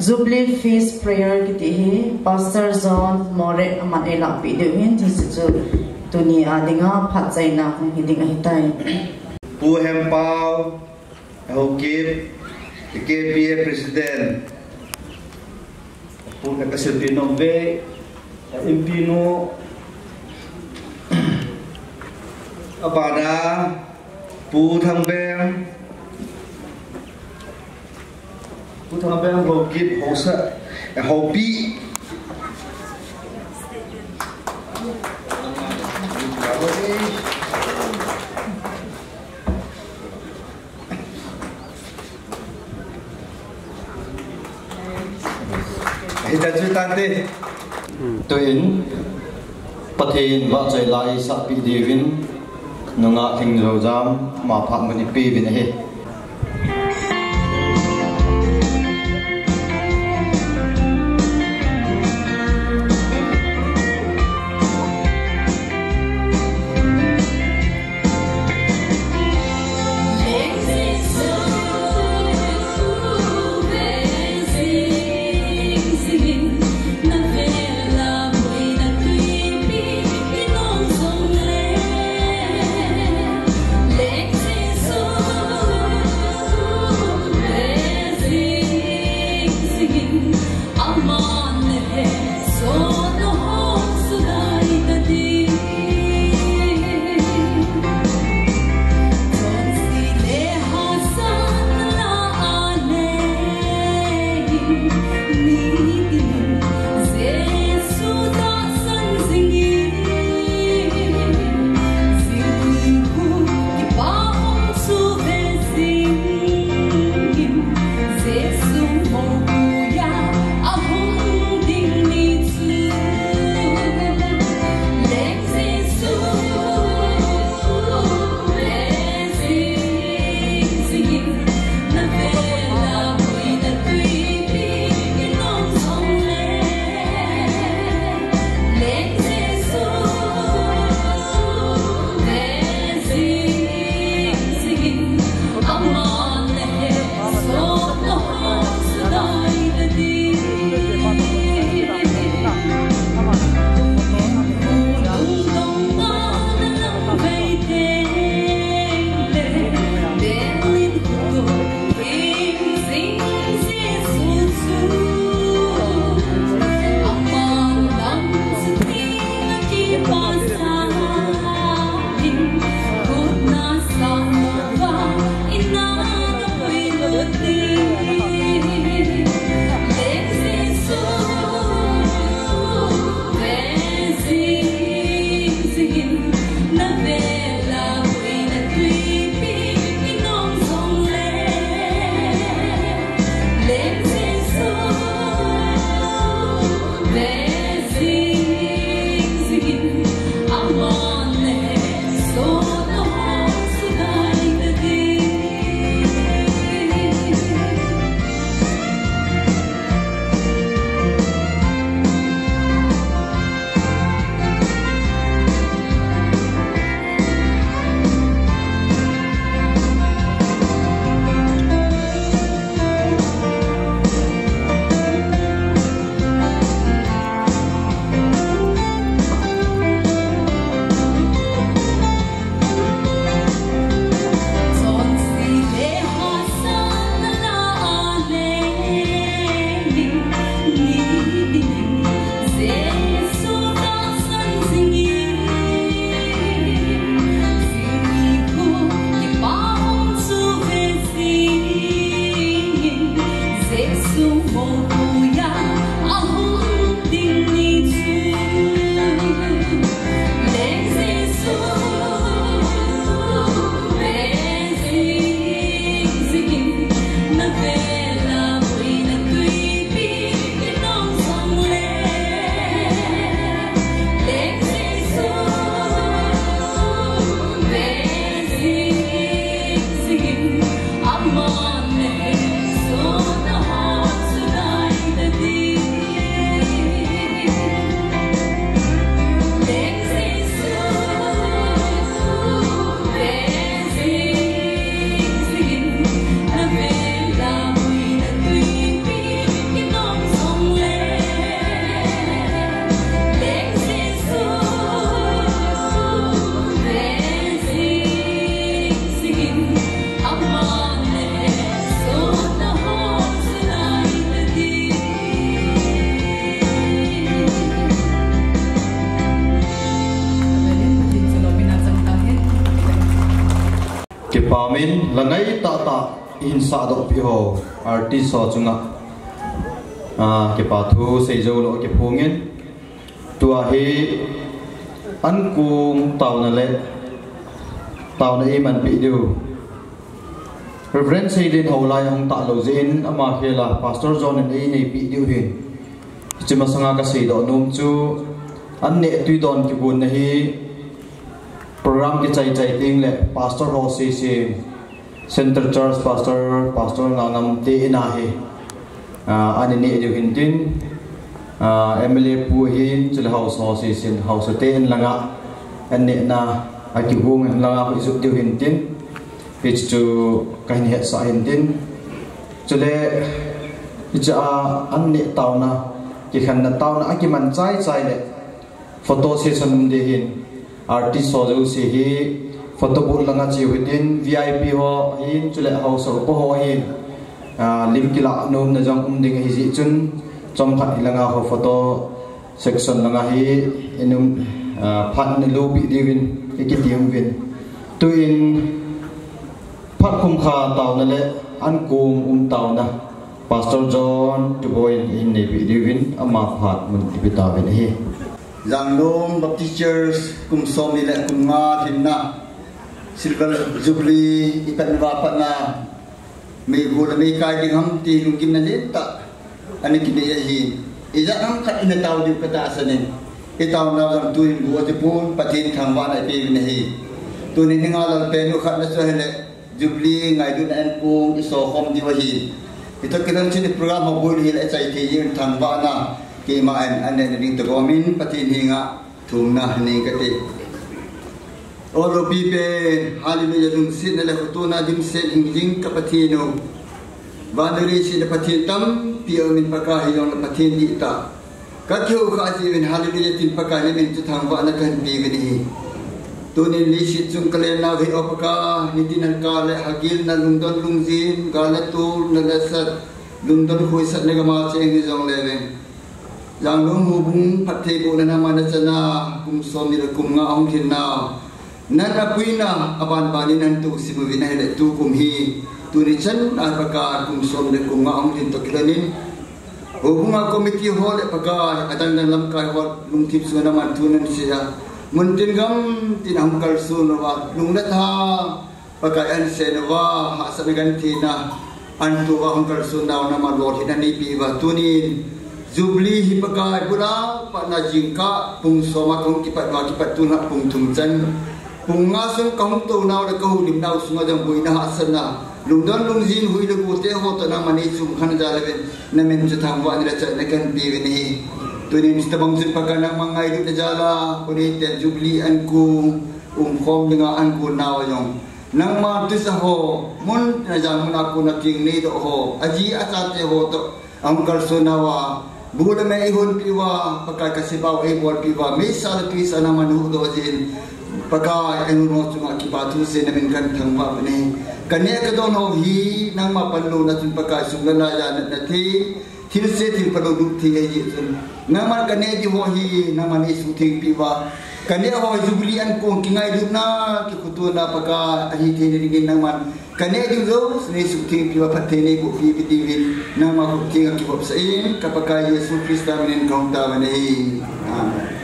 Jubilee Feast Prayer kiti hi, Pastor John More aman eilah peh diu hin, hiche chu tuni a dinga phat chaina hung hi ding ahitai. Pu Hempau, Haokip, K P A President, Pu Kasilpi Nomve, Inpi nu, abana, Pu Thangbeng, Pu Thangbeng Haokip, Haosa, Haopi. Hita chu tante. Tuin, Pathen vahchoi la eisah peh diuvin, nungah Lhingjoujam, ama phat mun i peh uvin ahi. Min la ngai tahtah ihin sahdoh peh ho artist ho chunga, ah, kipa thu seijou lou kiphongin. Tua hi ankong taona le taona eimanpeh diu Reverend Seiden Haolai ahung talou jeh in ama khel a Pastor John in eineipeh diu ahin. Hiche masanga kaseidoh nom chu, an neh tui don kigonna hi program kichai chai teng le Pastor ho sese, Central Church Pastor, Pastor Ngangam te in ahi. Ah, an neh diu hintin, ah, M L A pu ahin, chule haosa ho sese, haosa te in langa an nehna akigong in langa hung jot diu hintin. Hichu kahin hetsah hintin. Chule, hiche a an neh taona, kikhenna taona akiman chai chai le photo session um ding ahin, artist ho jouse hi photo booth langa cheu hitin, V I P ho ahin, chule haosa upa ho ahin, ah, lim kilah nomna jong um ding ahi jeh chun, chomkhat hilanga ho photo section langa hi inum, ah, phat na lopi diuvin, ikiti uvin. Tuin, phat khum kha taona le ankong um taona, Pastor John Tuboi in eineipeh diuvin, ama phat mun ipi tauvin ahi. Janglum Baptist Church kum somni le kum nga lhinna Silver Jubilee ipat uva patna, meigu le meikai ding ham ti lunggimna lentah ana kinei ahin. Ijat ham khat ina tao diu katahsan in. Itaonau jong tuin bu ati pon, Pathen thangvahna ipeuvin ahi. Tunin ingailel pen u khatna chu ahile, Jubilee ngailutna ankong isokhom diu ahi. Hitoh kilhon chun i program ho boi hile achai thei jeng in thangvahna, keima in an nehna ding toh gomin Pathen henga thumna nei kate. O loupi pen, Hallelujah, lungsetna le khotona dimset hingjing ka Pathen u. Van le leiset a Pathen tampi aumin, Pakai hijongle Pathen dihtah. Kakihou khah jeh uvin Hallelujah tin Pakai namin chu thangvahna kahin peuvin ahi. Tunin leiset chung kalennau hi, O Pakai, nitin hankal le hagilna, lungdon lungjin, gal le tol, na le sat, lungdon khoisatna gama cheng hijongle vin. Janglum houbung phattheibohna nangma nachan a kum somni le kum nga ahung lhinnau. Nana puina abanbanin natoh sim uvin ahile tukum hi. Tuni chan a Pakai kum somni le kum nga ahung lhin toh kilhonin, houbunga committee ho le Pakai adangdang lamkai ho lungthim sunga nangman thu nahin sei a, muntin gamtin ahung kalson uva, lung le tha Pakai ahin sen uva, hahsatna gentheina ahin toh uva, hung kalsonnau nangman lolhinna neipeh uva, tunin Jubilee hi Pakai, bulhang patna jingkah pung som a kahung kipat uva, kipat tulha pung thum chan, pung nga sung kahung tounau le kahoulimnau sunga jong boina, hahsatna, lungdon lungjin, hui le go te ho toh nangman neichum khan jal uvin, namin chu thangvahna le chaina kahin peuvin ahi. Tunin chutobang chun Pakai nangma ngailutna jal a, kon eiten Jubilee ankong umkhom dinga ahin gonnau a jong, nangman tusa ho, mun tina jang mun a kona thing neidoh ho, aji achate ho toh ahung kalsonnau a, bu le me eihonpeh uva, Pakai kasipau eibolpeh uva, meisa le tuisa nangman huhdoh jeh in, Pakai, eihon ho chunga kipa thu seiyin namin kahin thangvah uvin ahi. Kaneh kadon ho hi nangma panlouna chun Pakai sum le lai a natna thei, thilse thilphalou lut thei ahi jeh chun, nangman kaneh diu ho hi nangman neisuhtheng peh uva, kaneh ho Jubilee ankong kingailutna, kikhotona Pakai ahi theina dingin nangman kaneh diu jouse neisuhtheng peh uva, phatthei neiboh peh peh diuvin nangma khut thenga kihopsah in, ka Pakai Jesu Christa minin kahung taovin ahi. Amen.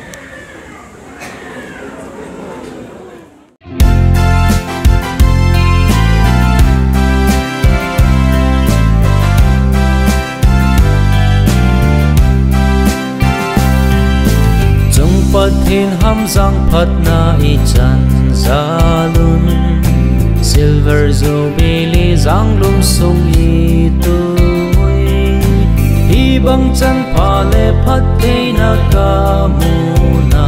Chung Pathen hamjang phatna ichan jalun, Silver Jubilee Janglum sung itui, hibang chanpha le phattheina kamu na,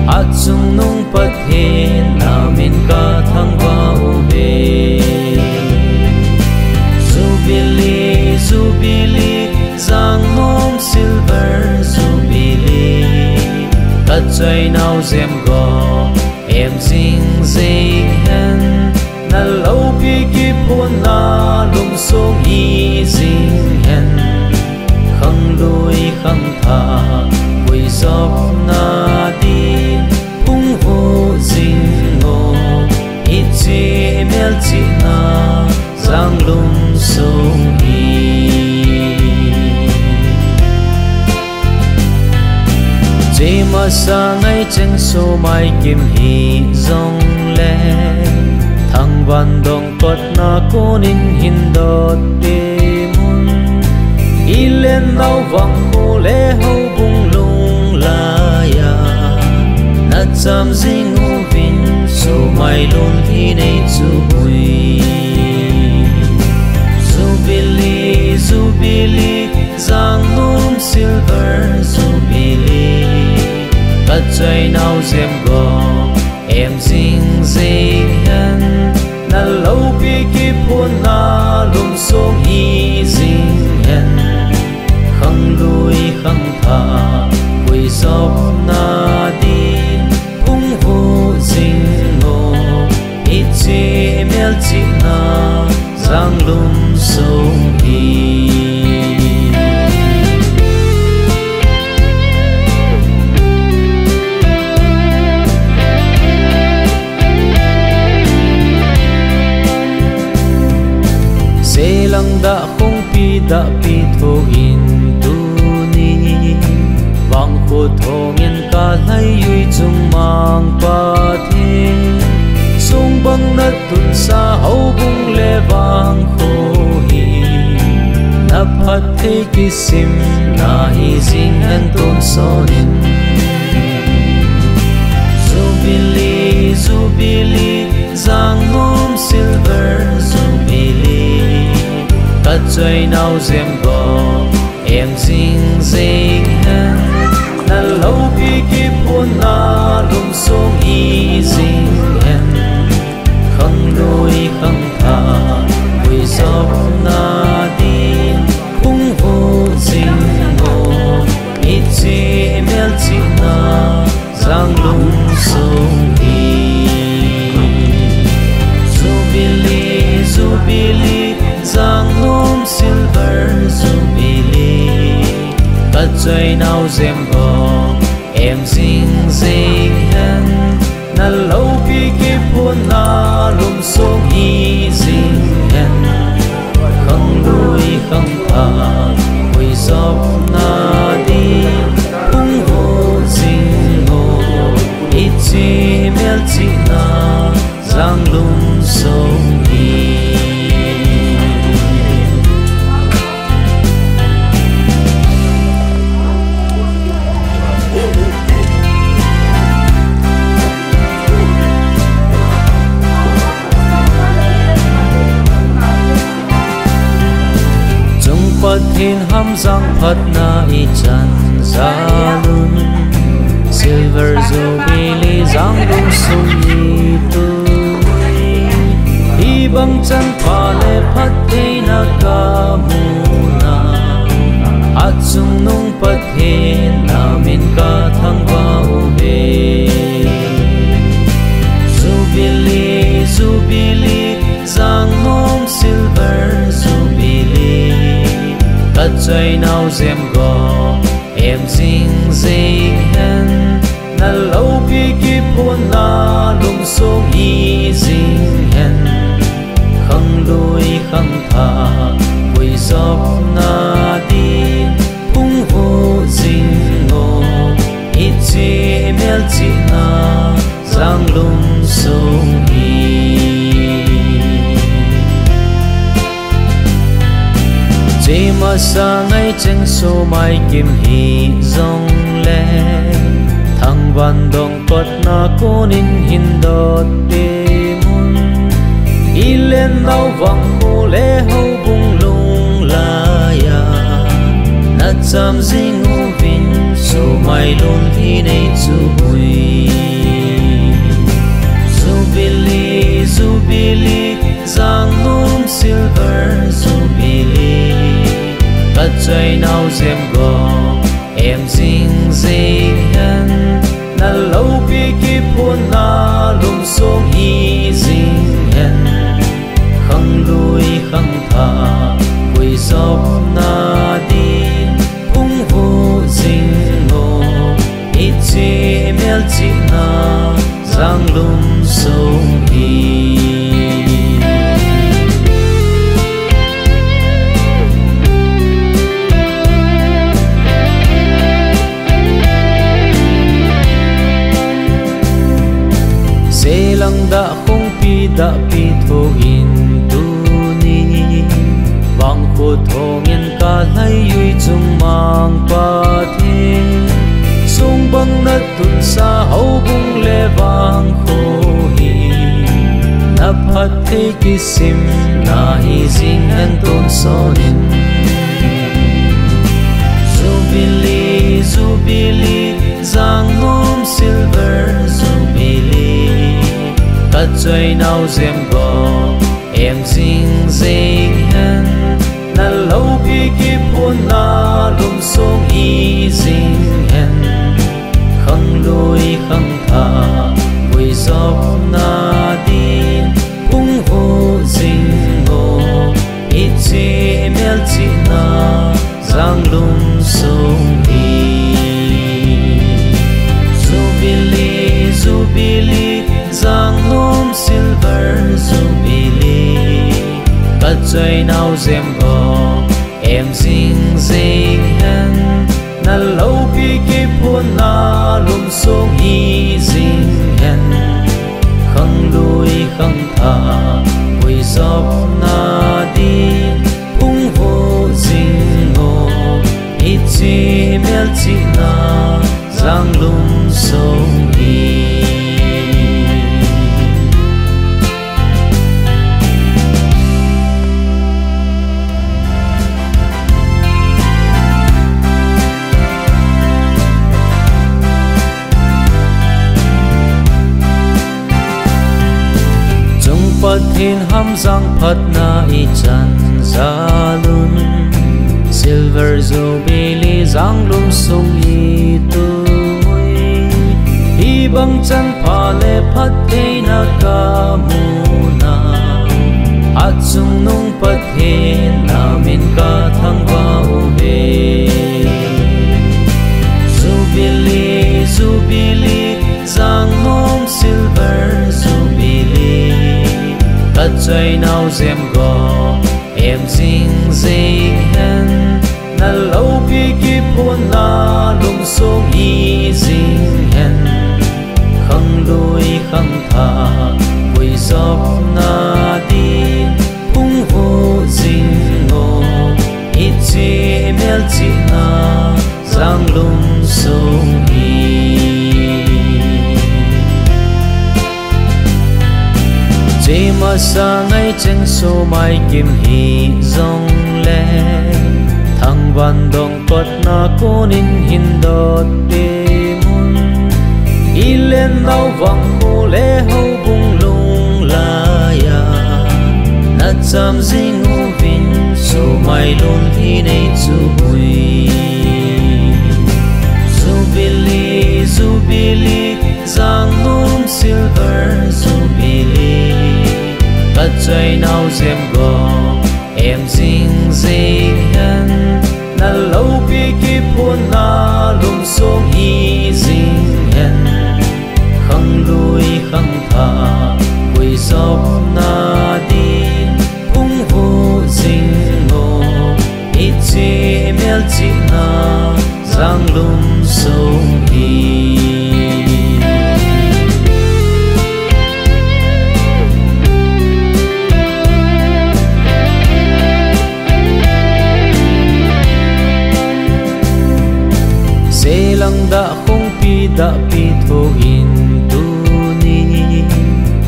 achungnung Pathen namin kathangvah uve. Jubilee, Jubilee, Janglum Silver Jubilee, kachainau jemgo em jing jing hen, naloupi kiphonna lungsong hi jing hen, khanglui khangthah puijopna din phungvuh jing o, hiche mel Sangai cheng sumai kim hijongle, thangvah dong kotna konin hin dot temun. Ilen nau vang khu le houbung lunglaiya, nacham jing uvin sumai lun hi nei chu ui. Jubilee, Jubilee, Jangnom Silver Jubilee, kachoi nau jem go em jing jing hen, na loupi kiphonna lum sung hi jing hen. Khanglui khangthah, pui jopna din, phungvuh jing o, hiche melchihna, Janglum sung hi. Selang dah khongpi dah pi thoh in tuni, vangkho thong in ka lhai ui chung mang Pathen, sung bang na tunsa houbung le vangkho hi, na phatthei kisimna hi jing hen tonsot in. Jubilee, Jubilee, Jangnom Silver Jubilee, kachoi nau jem go em jing jing hen, na loupi kiphonna lum sung hi jing hen. Khanglui khangthah, pui jopna din, phungvuh jing o, hiche melchihna, Janglum sung hi. Jubilee, Jubilee, Jangnom Silver Jubilee, kachoi nau jem go em jing jing hen, na loupi kiphonna lum sung hi jing hen. Khanglui khangthah, pui jopna din, phungvuh jing o, hiche melchihna, Janglum sung hi. Chung Pathen ham jangphatna ichan jalun, Silver Jubilee Janglum sung hi tui. Hibang chan pha le phattheina kamuna, achungnung Pathen namin kathangvah uve. Jubilee, Jubilee, Jangnom Silver Jubilee, kachoi nau jem go em jing jing hen, na loupi kiphonna lum sung hi jing hen. Khanglui khangthah, pui jopna din, phungvuh jing o, hiche melchihna, Janglum sung hi. Chema sangai cheng sumai kim hijongle, thangvah dong kotna konin hin dot temun. Ilen nau vang khu le houbung lunglaiya, nacham jing uvin sumai lun hi nei chu ui. Jubilee, Jubilee, Jangnom Silver Jubilee, kachoi nau jem go em jing jing hen, na loupi kiphonna lum sung hi jing hen. Khanglui khangthah, pui jopna din, phungvuh jing o, hiche melchihna, Janglum sung hi. Tahpi thoh in tuni vangkho thong in ka lhai ui chung mang Pathen, sung bang na tunsa houbung le vangkho hi na phatthei kisim na hi jing hen tonsot in. Jubilee, Jubilee, Jangnom Silver Jubilee, ka choi nau jem go em jing jing hen, na loupi kiphun na lum sung hi jing hen, khang lui khang tha vui jop na din phung vu jing o, hiche melchihna Janglum sung hi. Jubilee, Jubilee, Jangnom Silver Jubilee, ka choi nau jem go em jing jing hen, na loupi kiphun na lum sung hi jing hen, khang lui khang tha vui jop na din phung vu jing o, hiche melchihna Janglum sung hi. Chung Pathen ham jang phatna i chan jal un, Silver Jubilee Janglum sung i tung ui. Hibang chan pha le phattheina ka mu na, achungnung Pathen na min ka thangvah uve. Jubilee, Jubilee, Jangnom Silver Jubilee, ka choi nau jem go em jing jing hen, na loupi kiphun na lum sung hi jing hen, khang lui khang tha vui jop na din phung vu jing o, hiche melchihna Janglum sung hi. Chema sa ngai cheng so mai kim hi jong le, thangvah dong kotna konin hin dot te mun. I len nau vangkho le houbung lunglai a, na cham jing uvin sumai lun hi nei chu ui. Jubilee, Jubilee, Jangnom Silver Jubilee, ka choi nau jem go em jing jing hen, na loupi kiphun na lum sung hi jing hen, khang lui khang tha vui jop na din phung vu jing o, hiche melchihna Janglum sung hi. Selang dah khongpi dahpi thoh in tuni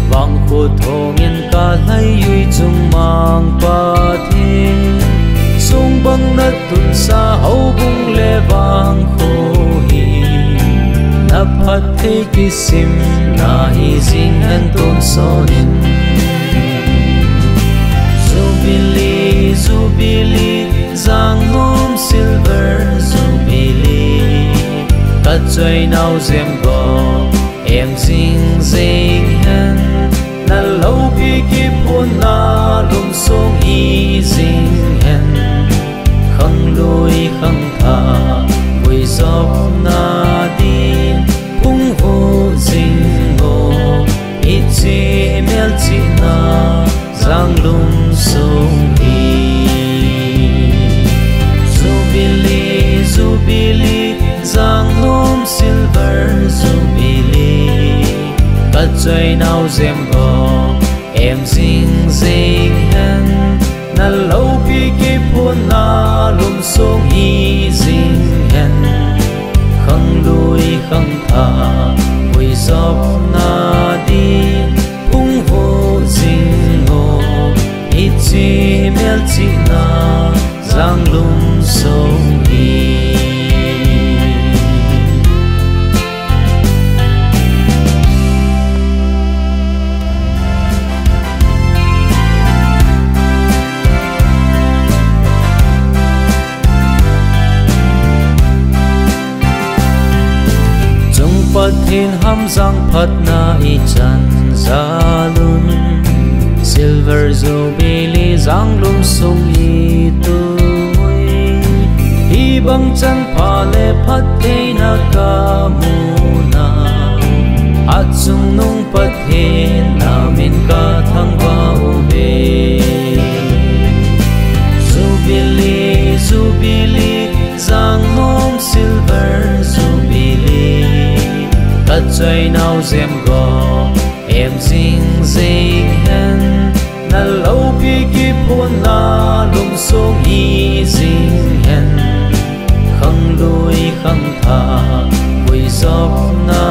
vangkho thong in ka lhai ui chung mang Pathen, sung bang na tunsa houbung le vangkho hi na phatthei kisim na hi jing hen tonsot in. Jubilee, Jubilee, Jangnom Silver Jubilee, ka choi nau jem go em jing jing hen, na loupi kiphun na lum sung hi jing hen, khang lui khang tha vui jop na din phung vu jing o, hiche melchihna Janglum sung hi. Jubilee, Jubilee, Jangnom Silver Jubilee, ka choi nau jem go Na lum sung hi jing hen, khanglui khangthah, puijopna din, phungvuh jing o, hiche melchihna, Janglum sung hi. Chung Pathen ham jangphatna ichan jalun, Silver Jubilee Janglum sung itung ui. Hibang chanpha le phattheina kamu na, achungnung Pathen namin kathangvah uve. Jubilee, Jubilee, Janglum Silver Jubilee, kachoinau jemgo, em jing jing hen, na loupi kiphunna lum sung hi jing hen, khanglui khangthah, puijopna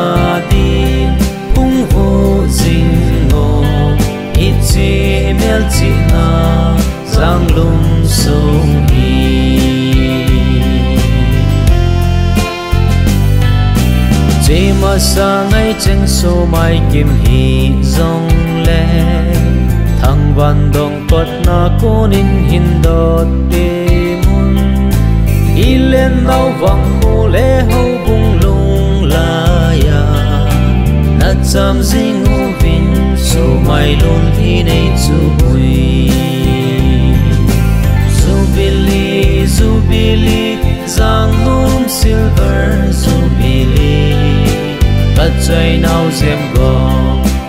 din, phungvuh jing o, hiche melchihna, Janglum sung hi. Chemasa ngai cheng sumai kim hijongle, thangvah dong kotna konin hin dot temun. Ilen nau vangkho le houbung lunglaiya, nacham jing uvin sumai lun hi nei chu ui. Jubilee, Jubilee, Janglum Silver Jubilee, kachoinau jemgo,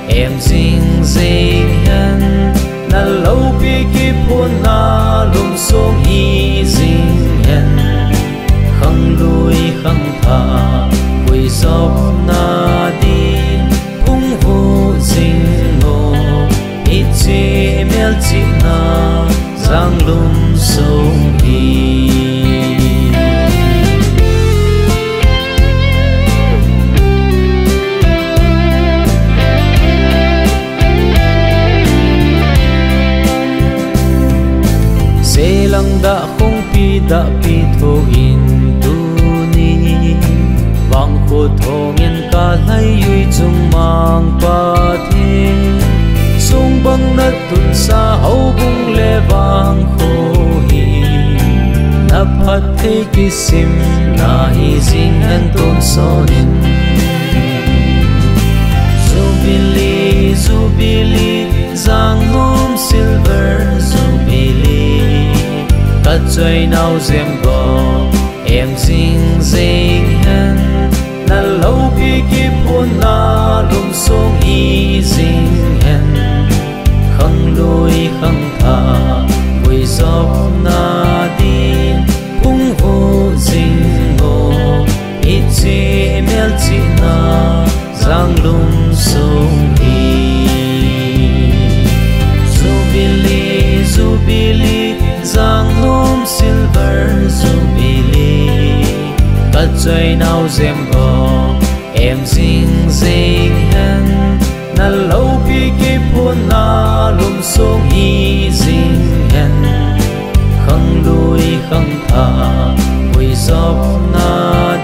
em jing jing hen, na loupi kiphunna lum sung hi jing hen, khanglui khangthah, puijopna din, phungvuh jing o, hiche melchihna, Janglum sung hi. Selang dah khongpi dahpi thoh in tuni, vangkho thong in kalhai ui chung mang Pathen, sung bang na tunsa houbung le vangkho hi, na phatthei kisimna hi jing hen tonsot in. Jubilee, Jubilee, Janglum Silver Jubilee, kachoinau jemgo, em jing jing hen, na loupi kiphunna lum sung hi jing hen, khanglui khangthah, puijopna din, phungvuh jing o, hiche melchihna, Janglum sung hi. Jubilee, Jubilee, Janglum Silver Jubilee, kachoinau jemgo, em jing jing hen, na loupi kiphunna lum sung hi jing hen, khanglui khangthah, puijopna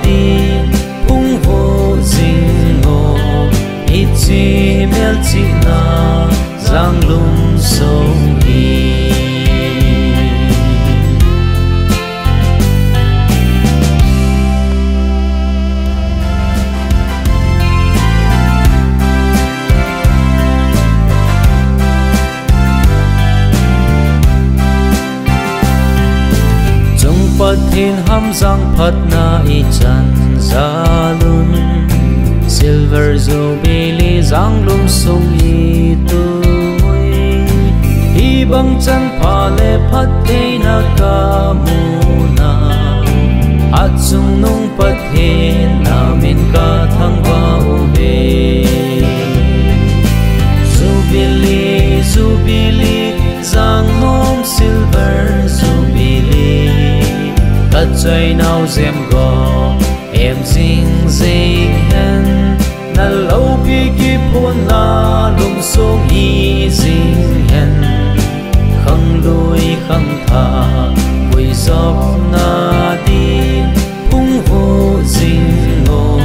din, phungvuh jing o, hiche melchihna, Janglum sung hi. Chung Pathen ham jangphatna ichan jalun, Silver Jubilee Janglum sung itung ui. Hibang chanpha le phattheina kamu na, achungnung Pathen namin kathangvah uve. Jubilee, Jubilee, Janglum Silver Jubilee, Chainau jem go em jing jing hen, na loupi kiphonna lum sung hi jing hen. Khanglui khangthah pui jopna din hung vuh jing o,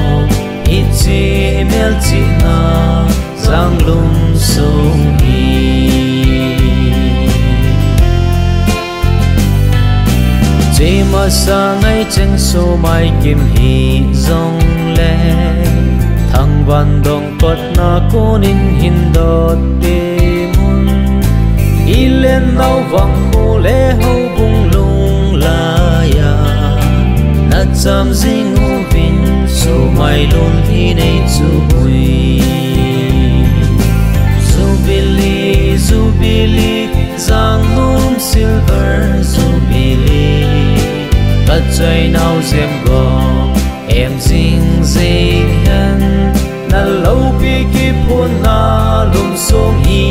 hiche melchihna janglum sung hi. Hiche masang a cheng sumai kim hijongle, thangvah dong kotna konin hin dot temun. Ilen nau vang khu le houbung lunglai a, na cham jing uvin sumai lul hi nei chu ui. Jubilee, Jubilee, janglum Silver Jubilee. Ka chainau jem go em jing jing hen, na loupi kiphonna lum sung hi